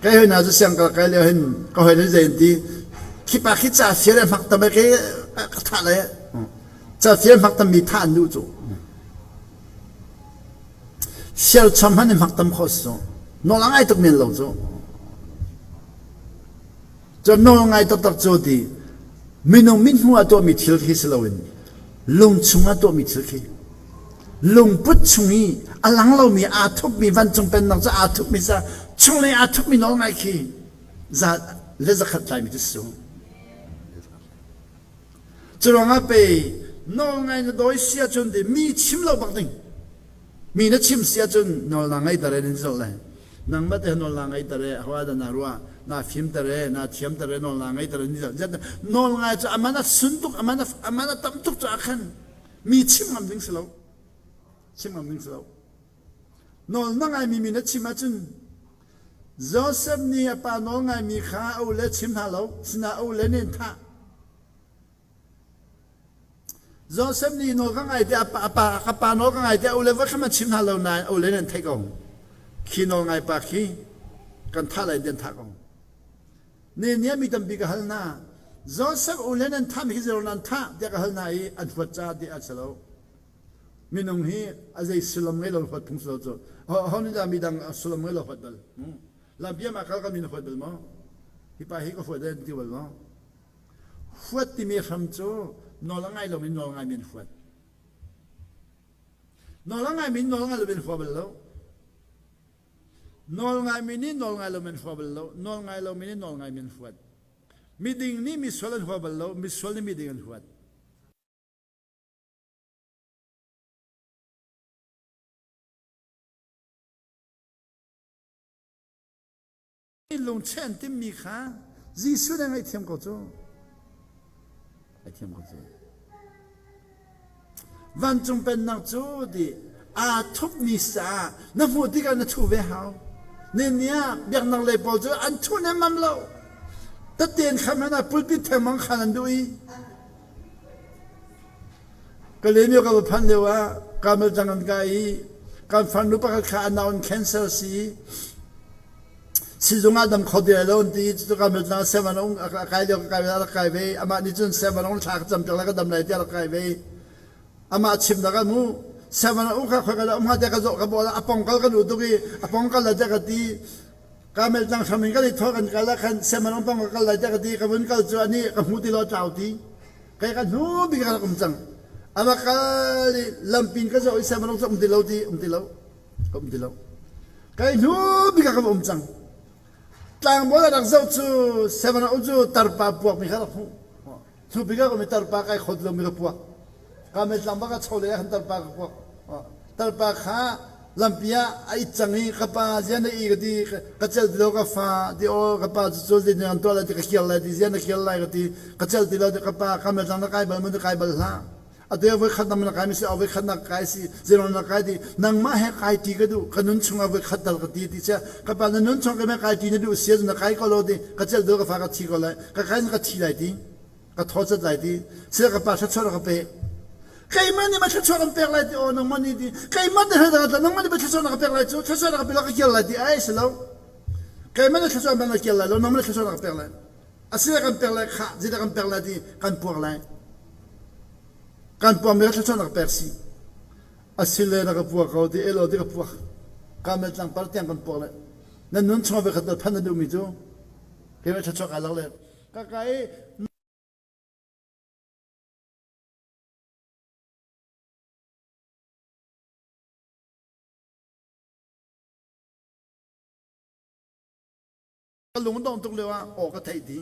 Kai hoi na cu siang kal kai lio hin ka hoi le zei an ti khi pa khi ca fial e hmak tam e ke ka thah le ca fial hmak tam mi thah an duh cu. Sialchom hmanh in hmak tam kho si cu. Nawl a ngai tuk men lo cu. Cun nawl ngai taktak cu ti minung mithmuh ah tuahmi thil khi si loin lung chungah tuahmi thil khi lungput chung i a lang lomi aa thupmi vancung pennak cu aa thupmi sa chunglei aa thupmi nawl ngai khi za le zakhat tlaimi cu si cu. Curuangah pei nawlngai na dawi si ahcun ti mi chim lo bak ding. Mi na chim si ahcun nawl na ngei tar e nan zoh lai. Nangmah te nawl na ngei tar e ahoah dah na ruah na fim tar e na thiam tar e nawl na ngei tar e ni zoh. Nawl ngai cu aman a sun tuk aman a aman a tam tuk caah khan mi chim ngam ding si lo. Chim ngam ding si lo. Nawl na ngaimi mi na chim ahcun Joseph nih a pa nawl ngaimi kha a ule chim hna lo, sinah a ule nih an thah. Joseph nih nawl ka ngai tiah a pa ka pa nawl ka ngai tiah ule va kha chim hna lo nain ule nan theih ko. Khi nawl ngai pa khi kan thah lai tian thah ko. Ne nia mi tampi ka hal hna. Joseph ule nan thah mi khi zero nan thah tiah ka hal hna i an huat ca ti a si lo. Minung hi a zei sullam ngei lo huat phung si lo cu. Ho nih dah midang sullam ngei lo huat bal? Lampiam ah kal ka min huat bal maw? Hi pa hi ka huat an ti bal maw? Huat timi hram cu nawl a ngai lomi nawl ngaimi an huat. Nawl a ngaimi nawl ngai lomi an hua bal lo. Nawl ngaimi nih nawl ngai lomi an hua bal lo. Nawl ngai lomi nih nawl ngaimi an huat. Miding nih misual an hua bal lo. Misual nih miding an huat. Lungcheh an timmi kha Jesuh nih a ngaihthiam ko cu. Ngaihthiam ko cu. Vancung pennak cu ti aa thupmi caah na hmuh tikah na thu ve hau. Ni ah biaknak lei pawl cu an thu nemmam lo. Taten kham hna pulpit thengmang khan an duh i Kalaymyo ka va phanh lio ah Carmel tlang an kai i kan farnu pakhat kha a nau in cancer si sizung ah dam kho ti lai lo an ti cucu Carmel tlang seven a um a kai lio ka kai ve a rak kai ve amah nih cun seven a um thla ka cam piak lai ka dam lai tiah a rak kai ve amah chimnak ah mu seven a um kha khoi ka um hnga tiah ka zawh ka bawh a pongkal kan u tuk i a pongkal la tiah ka ti Carmel tlang hram in kan i thawh kan kal ah khan seven a pong ka kal lai tiah ka ti ka vun kal cu ani ka hmu ti lo tlau ti Kai ka hnu bik ka rak um cang. A va kal i lampin ka zoh i siangpahrang cu um ti lo ti um ti lo ka um ti lo. Kai hnu bik ah ka va um cang. Tlangbawl a rak zoh cu siangpahrang cu tarpa puak mi kha rak hmuh. Hnu bik ah ka um i tarpa kai khot lo mi ka puak. Ka met tlangba ka cho lei ah khan tarpa ka puak. Tarpa kha lampi ah a it cang i ka pa zian na i ka ti ka celh ti lo ka fa ti aw ka pa cu cu zeitin kan tuah lai ti ka kir lai ti zian na kir lai ka ti ka celh ti lo ti ka pa ka metlang na kai bal maw na kai bal hlah atu voi khat na kai mi si voi khat na kai si zeirong na kai ti nangmah he kai ti ka duh ka nun chungah voi khat dal ka ti ti sia ka pa na nun chung ka me kai ti na duh sia na kai ko lo ti ka celh do ka fa ka thi ko lai ka kai ka thi lai ti ka thaw cat lai ti sila ka pa thluachuah ka pe keimah nih ma thluachuah kan pek lai ti aw nangmah nih ti keimah nih hna nangmah nih thluachuah na ka pek lai cu thluachuah na ka pe ka kial lai ti ai si lo keimah nih thluachuah ban ka kial lai lo nangmah nih thluachuah na ka pek lai asile kan pek lai khah zeidah kan pek lai ti kan puak lai kan puak mi thluachuah na ka pek si asile na ka puak ko ti elo ti ka puak kamel tlang par tiang kan puak lai nan nun chung ve khat phan na duh mi cu keimah thluachuah ka lak le ka kai ka lung dong tuk lio ah aw ka theih ti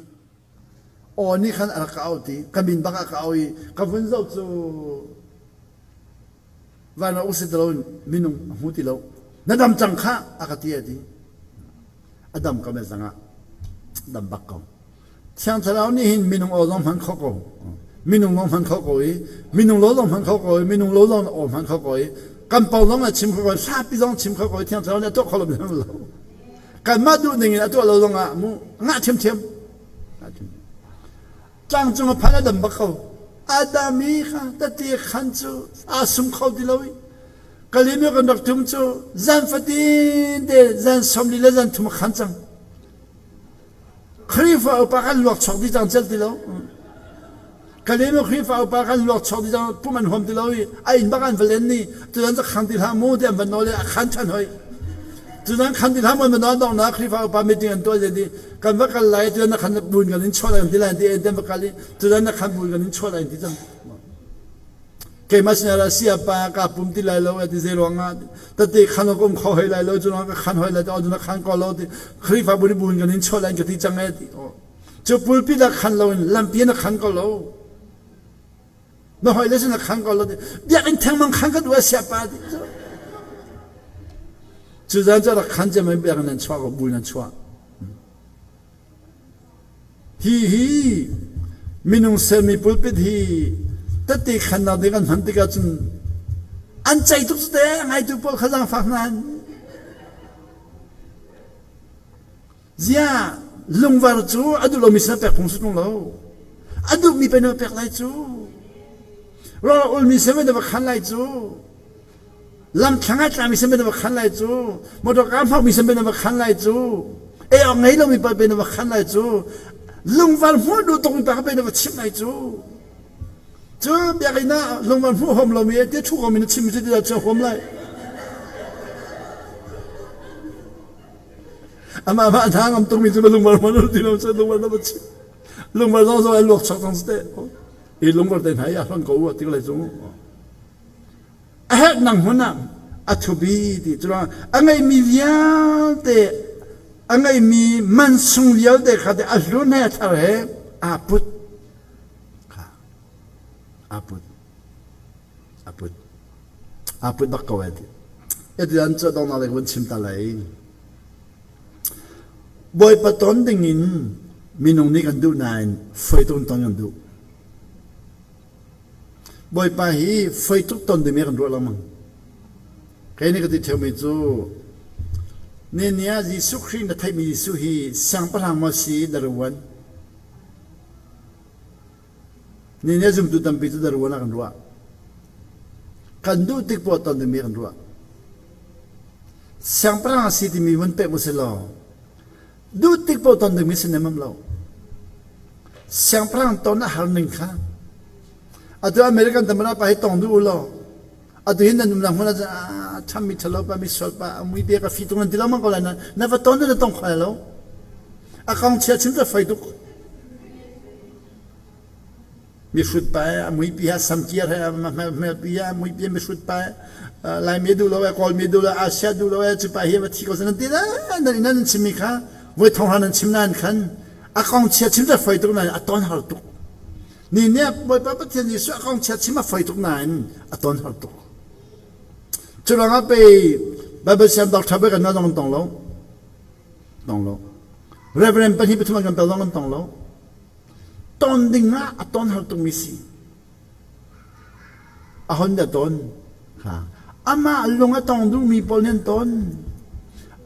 aw nih khan a rak ka au ti ka min bak a ka au i ka vun zoh cu van ah usi lo in minung a hmu ti lo na dam cang kha a ka ti a ti a dam ko me zangah dam bak ko Thiang Thlarau nih hin minung aw zong hman kho ko. Minung zong hman kho ko i minung lo zong hman kho ko i minung lo zong aw hman kho ko i kan pau zong a chim kho ko i hlapi zong chim kho ko i Thiang Thlarau nih a tuah kho lo mi lo. Kanmah duh ning in a tuah lo zong ah mu ngah thiamthiam. Tlang cung a phan a dam bak ko. Adam i kha tati khan cu aa sum kho ti lo i Kalimi kan rak tum cu zan fatin te zan 40 le zan thum a khan cang. Khrihfa upa kan luak chuak dih cang celh ti lo. Kalemi Khrihfa upa kan luak chuak dih cang pum an huam ti lo i a inn bak an va len ni tutan cu khang ti hlah mu ti an van nawl i a khan ṭhan hoi. Tutan khan ti hlah mu an van nawl donghnak Khrihfa upa meeting an tuah ti kan va kal lai tutan na khan bun kan in chuah lai ti lai ti an va kal i tutan na khan bun kan in chuah lai ti cang. Keimah sinah sia pa ka pum ti lai lo ti zei ruangah tete khan ka um kho hoi lai lo cu ka khan hoi lai ti na khan ko lo ti Khrihfabu nih buin kan in chuah lai ka ti cang e ti cu pulpit ah khan lo in lampi na khan ko lo na hoi le sin na khan ko lo ti biakinn thengmang khan ka duh sia pa ti cu zan cu rak khan cem biakinn nan chuah ko bu nan chuah Hihi minung sermi pulpit hi tette khannak ding an hman tikah cun an cei tuk cu te a ngaitu pawl kha zaangfak hna an Ziah lungvar cu a duh lomi sin pek phung si ṭung lo. A duhmi pei na pek lai cu. Rawl ulmi sin na va khan lai cu. Lamthlang ah tlami sin na va khan lai cu. Motor kaa hmangmi sin na va khan lai cu. Ei awk ngei lomi pa pe na va khan lai cu. Lungvar hmuh duh tukmi pa kha pe na va chimh lai cu. Cu biakinn ah lungvar hmuh huam lomi te thu komi na chimmi cu ti dah cu huam lai. Amah mah hna ngam tukmi cu lungvar hmuh ti lo cu lungvar na va chim. Lungvar zong zong ai luak chak cang te. I lungvar te hna i a hlonh ko u ti lai cu. A herh nang hmun ah a thubi ti cu a ngeimi vialte a ngeimi mansung vialte kha te a hlun he a thar he aa put kha aa put aa put aa put bak ko ai ti eti an cu dongnak lei vun chim ta lai Bawipa ton dingin minung nih kan duh nain foi tuk ton kan duh. Bawipa hi foi tuk ton dingmi kan ruah lengmang. Kei nih ka ti ṭheumi cu ni ni ah Jesuh Khrih na theihmi Jesuh hi siangpahrang maw si daruan? Ni ni ah zumtu tampi cu daruan ah kan ruah. Kan duh tik poah ton dingmi kan ruah. Siangpahrang a si timi vun pek mu si law duh tik paoh ton dingmi si nemam lo. Siangpahrang ton a har ning kha atu American tamara pa hi tong duh u law atu hin nan umnak hmun ah ṭhammi ṭhalo pa mi sual pa a mui bia ka fi tung nan ti lengmang ko lai na na va ton na tong kho lo a kong chia chim cu fai tuk Mihrut pa a muipi ha samkir he hmelpi ha muipi mihrut pa Laimi duh lo e Kawlmi duh lo Asia duh lo e cu pa hi va thi ko nan ti na nan nan chimmi kha voi thong hra nan chim nain khan a kong chia chim cu foi tuk nain a ton har tuk ni nih Bawipa Pathian Jesuh a kong chia chim a foi tuk nain a ton har tuk cu ruangah pei Bible siang doctor bai kan zong tong lo tong lo Reverend pahnih pathum kan pel zong kan tong lo Ton ding ah a ton har tukmi si. A hon dah ton? Kha. Amah lung a tong duhmi pawl nih an ton.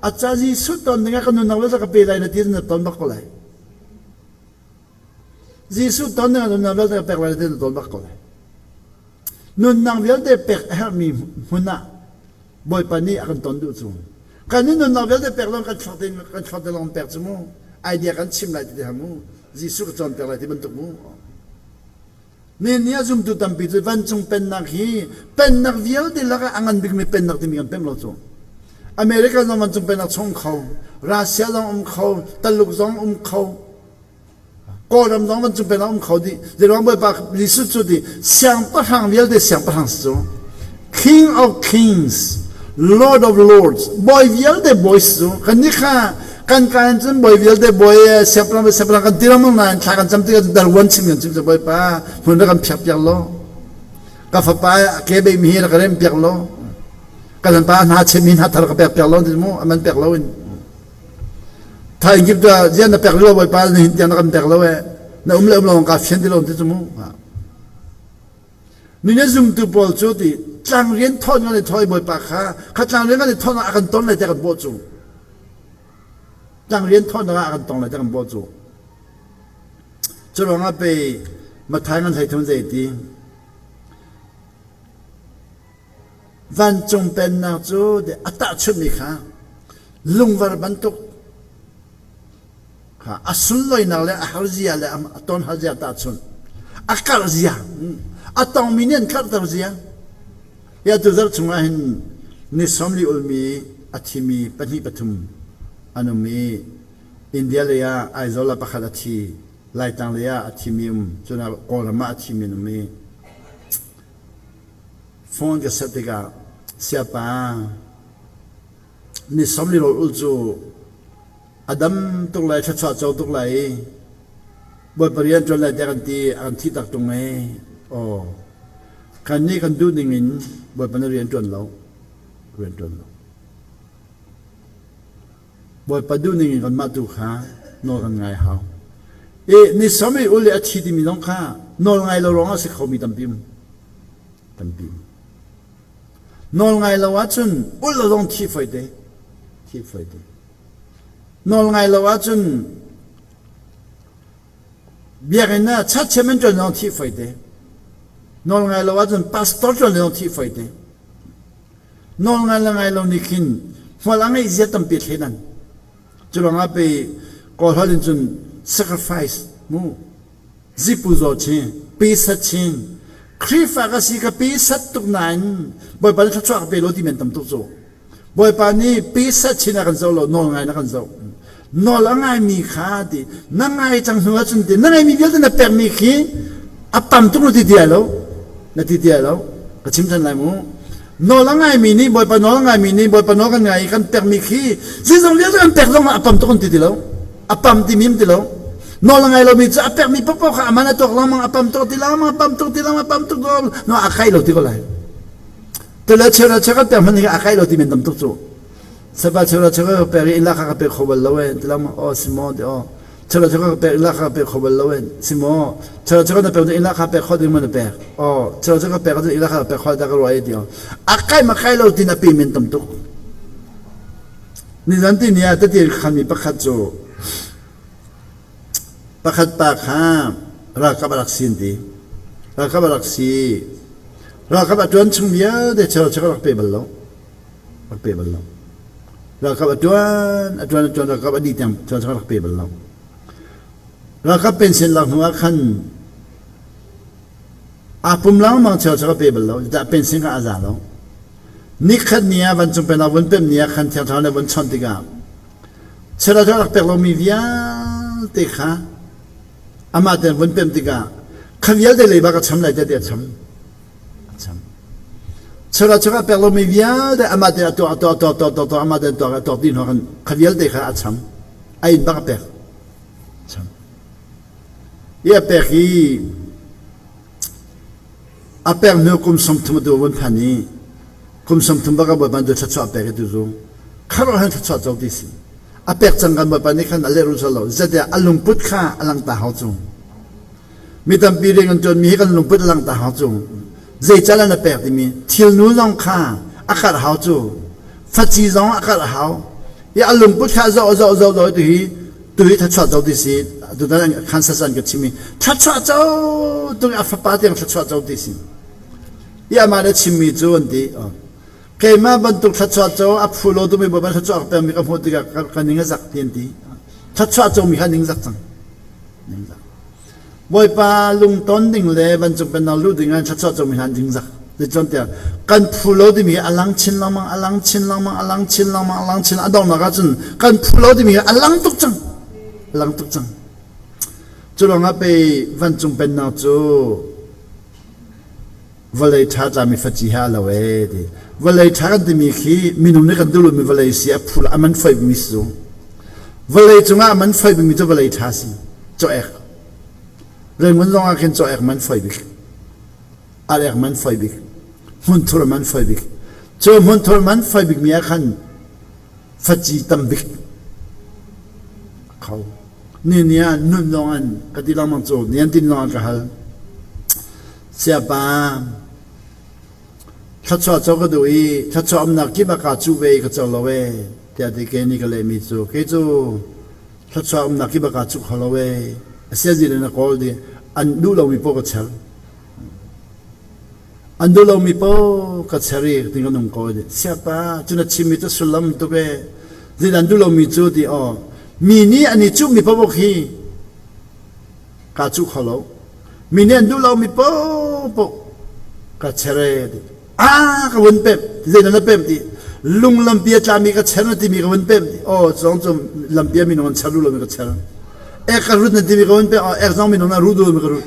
A ca Jesuh ton ding ah ka nunnak vialte ka pe lai na ti na ton bak ko lai. Jesuh ton ding ah nunnak vialte ka pek lai na ti na ton bak ko lai. Nunnak vialte pek a herhmi hmun ah Bawipa nih a kan ton duh cu. Kan i nunnak vialte pek lawng kan thluak tein kan thluak te lawng pek cu mu. Idea kan chim lai ti te mu. Jesuh ka cawnpiak lai ti bantuk mu. Ni ni a zumtu tampi cu vancung pennak hi pennak vialte lakah a ngan bikmi pennak timi kan pemh lo cu. America zong vancung pennak chung kho, Russia zong um kho, Taluk zong um kho, Kawlram zong vancung pennak um kho dih. Zeiruang Bawipa Jesuh cu ti siangpahrang vialte siangpahrang si cu. King of kings, Lord of lords, bawi vialte bawi si cu. Kan nih kha kan ka in cun bawi vialte bawi siangpahrang siangpahrang kan ti lengmang nain thla kan cam tikah darwan chim kan chim cu Bawipa hmun rak kan phiak piak law. Ka fapa ke bei mi hi rak rem piak law. Kan pa hna chem mi hna thar ka pek piak law ti mu aman pek lo in. Thaing kip tu zian na pek lo bawipa na hin tiang na kan pek lo e na um le um lo ka fian ti lo ti cu mu ni na zumtu pawl cu ti tlang rian thawn kan i thoi bawipa kha kha tlang rian kan i thawn ah a kan ton lai te kan bawh cu tlang rian thawn ah a kan tong lai te kan bawh cu cu ruangah pe Mathai ngan hlei thun zei ti Vancung pennak cu a tahchunhmi kha lungvar bantuk kha a sunlawinak le a harzia le a ton harzia tahchunh a karh zia a tongmi nih an karhter zia hi atu zarh chungah hin ni sawmli ulmi a thimi pahnih pathum an um i India lei ah Aizawl ah pakhat a thi Laitlang lei ah a thimi um cun Kawlram ah a thimi an um i Phone ka set tikah siapa ni sawmli rawl ul cu a dam tuk lai thluachuah co tuk lai i Bawipa rian ṭuan lai tiah kan ti a kan thih tak ṭung ei. Aw kan nih kan duh ning in Bawipa na rian ṭuan lo rian ṭuan lo. Bawipa duhning in kanmah tu kha nawl kan ngai hau. I ni som i ul i a thi timi zong kha nawl ngai lo ruangah a si khomi tampi um. Tampi um. Nawl ngai lo ahcun ul lo zong thi foi te. Thi foi te. Nawl ngai lo ahcun biakinn ah chatchiam in ṭuan zong thi foi te. Nawl ngai lo ahcun pastor ṭuan le zong thih foi te. Nawl ngai le ngai lo nih khin hmual a ngeih zia tampi thleidan. Cu ruangah pei Kawl holh in cun sacrifice mu zipu zaw chin pisa chin Khrihfa ka si ka pisat tuk nain Bawipa nih thluachuah ka pe lo ti men tam tuk cu. Bawipa nih pisat chin a kan zoh lo nawl ngai na kan zoh. Nawl a ngaimi kha ti na ngai cang hnu ahcun ti na ngaimi vialte na pekmi khi a tam tuk na ti ti lo na ti ti lo ka chim than lai mu nawl a ngaimi nih Bawipa nawl a ngaimi nih Bawipa nawl kan ngai i kan pekmi khi zeizong vialte kan pek zong ah a pam tuk an ti ti lo a pam timi ti lo nawl a ngai lomi cu a pekmi paohpaoh kha aman a tuak lengmang a pam tuk ti lengmang a pam tuk ti lengmang a pam tuk no a kai lo ti ko lai tule cheu cheu kan pek hmanh hi a kai lo ti men tam tuk cu Sapa cheu cheu ka pek i illa kha ka pe kho bal lo e ti lengmang aw si maw ti aw cheu cheu ka pek illa kha ka pe kho bal lo e si maw cheu cheu na pek illa kha pek kho ding ma na pek aw cheu cheu ka pek illa kha pek kho ta ka ruai ti aw a kai ma kai lo tin a pe men tam tuk Nizan tini ah tete khanmi pakhat cu pakhat pa kha ralkap a rak si an ti. Ralkap a rak si. Ralkap a ṭuan chung vialte cheu cheu rak pe bal lo. Rak pe bal lo. Ralkap a ṭuan, a ṭuan, a ṭuan, ralkap a dih tiang cheu cheu rak pe bal lo. Ralkap pension lak hnu ah khan aa pum lengmang cheu cheu a pe bal lo. Zeicah pension kha a za lo. Nikhat ni ah vancung pennak vun pemh ni ah khan Thiang Thlarau nih a vun chawnh tikah chiat a rak pek lomi vialte kha amah tein vun pemh tikah kha vialte leiba ka cham lai tiah a cham. A cham. Chiat a pek lomi vialte amah tein a tuah a tuah tuah tuah tuah tuah amah tein tuah a tuah dih hnu khan kha vialte kha a cham. A inn bak a pek. Cham. I a pek i A pek hnu kum 30 atu a vun phan i kum 30 bak a Bawipa nih thluachuah a pek i tuzu kharuah han thluachuah co ti si. A pek cang kan Bawipa nih khan a lehrul sual lo. Zeitiah a lungput kha a lang ta hau cu. Mi tampi rian kan ṭuanmi hi kan lungput a lang ta hau cu. Zeical an a pek timi thilnu zong kha a karh hau cu. Faci zong a karh hau. I a lungput kha zoh zoh zoh zoh tu hi tu hi thluachuah co ti si tutan khan sasan ka chim i thluachuah co tu a fapa tiang thluachuah co ti si i amah le chimmi cu an ti keimah bantuk thluachuah co a phu lo tumi bawipa thluachuah ka pekmi ka hmuh tikah ka ning a zak ti an ti thluachuah co mi kha ning zak cang ning zak Bawipa lungton ding le vancung pennak luh ding ah thluachuah comi hna an dingzak. Zeicahtiah kan phu lo timi hi a lang chin lengmang, a lang chin lengmang, a lang chin lengmang, a lang chin a donghnak ahcun kan phu lo timi hi a lang tuk cang. A lang tuk cang. Cu ruangah pei vancung pennak cu vawlei ṭha tlami faci he a lo ee ti. Vawlei ṭha kan timi khi minung nih kan duh lomi vawlei si a phul a man foi bikmi si cu. Vawlei cungah a man foi bikmi cu vawlei ṭha si. Caw-ek. Rangoon zong ah khin caw-ek man foi bik. Ar-ek man foi bik. Hmunthur man foi bik. Cu hmunthur man foi bikmi ah khan faci tam bik kho. Ni ni ah nun zong an ka ti lengmang cu nian tin zong an ka hal. Siapa thluachuah co ka duh i thluachuah umnak kip ah kaa cuh ve i ka co lo ee tiah ti ke nih ka lehmi cu kei cu thluachuah umnak kip ah kaa cuh kho lo ee a siazi le na kawl di an duh lomi paoh ka cher an duh lomi paoh ka cher i ti ka nung ko di siapa cu na chimmi cu sullam tuk ee zeidah an duh lomi cu ti aw mi nih an i cuhmi paoh khi kaa cuh kho lo Mi nih an duh lomi paohpaoh ka cher e ti. Ah ka vun pemh zeidah na pemh ti. Lung lampi a tlami ka cher na timi ka vun pemh ti. Oh zong cu lampi a minung an cher duh lomi ka cher. Ek ka rut na timi ka vun pemh. Oh ek zong minung na ruh duh lomi ka rut.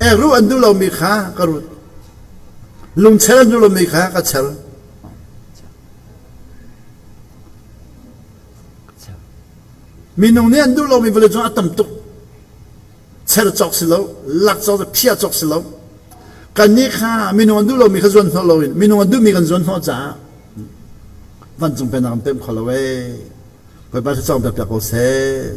Ek ruh an duh lomi kha ka rut. Lung cher an duh lomi kha ka cher. Minung nih an duh lomi vawlei cung a tam tuk. Cher cawk si lo, lak cawk phiah cawk si lo. Kannih kha minung an duh lomi kha zuan hnawh loin minung an duhmi kan zuan hnawh caah vancung pennak an pemh kho lo ee. Bawipa thluachuah piak ko seh.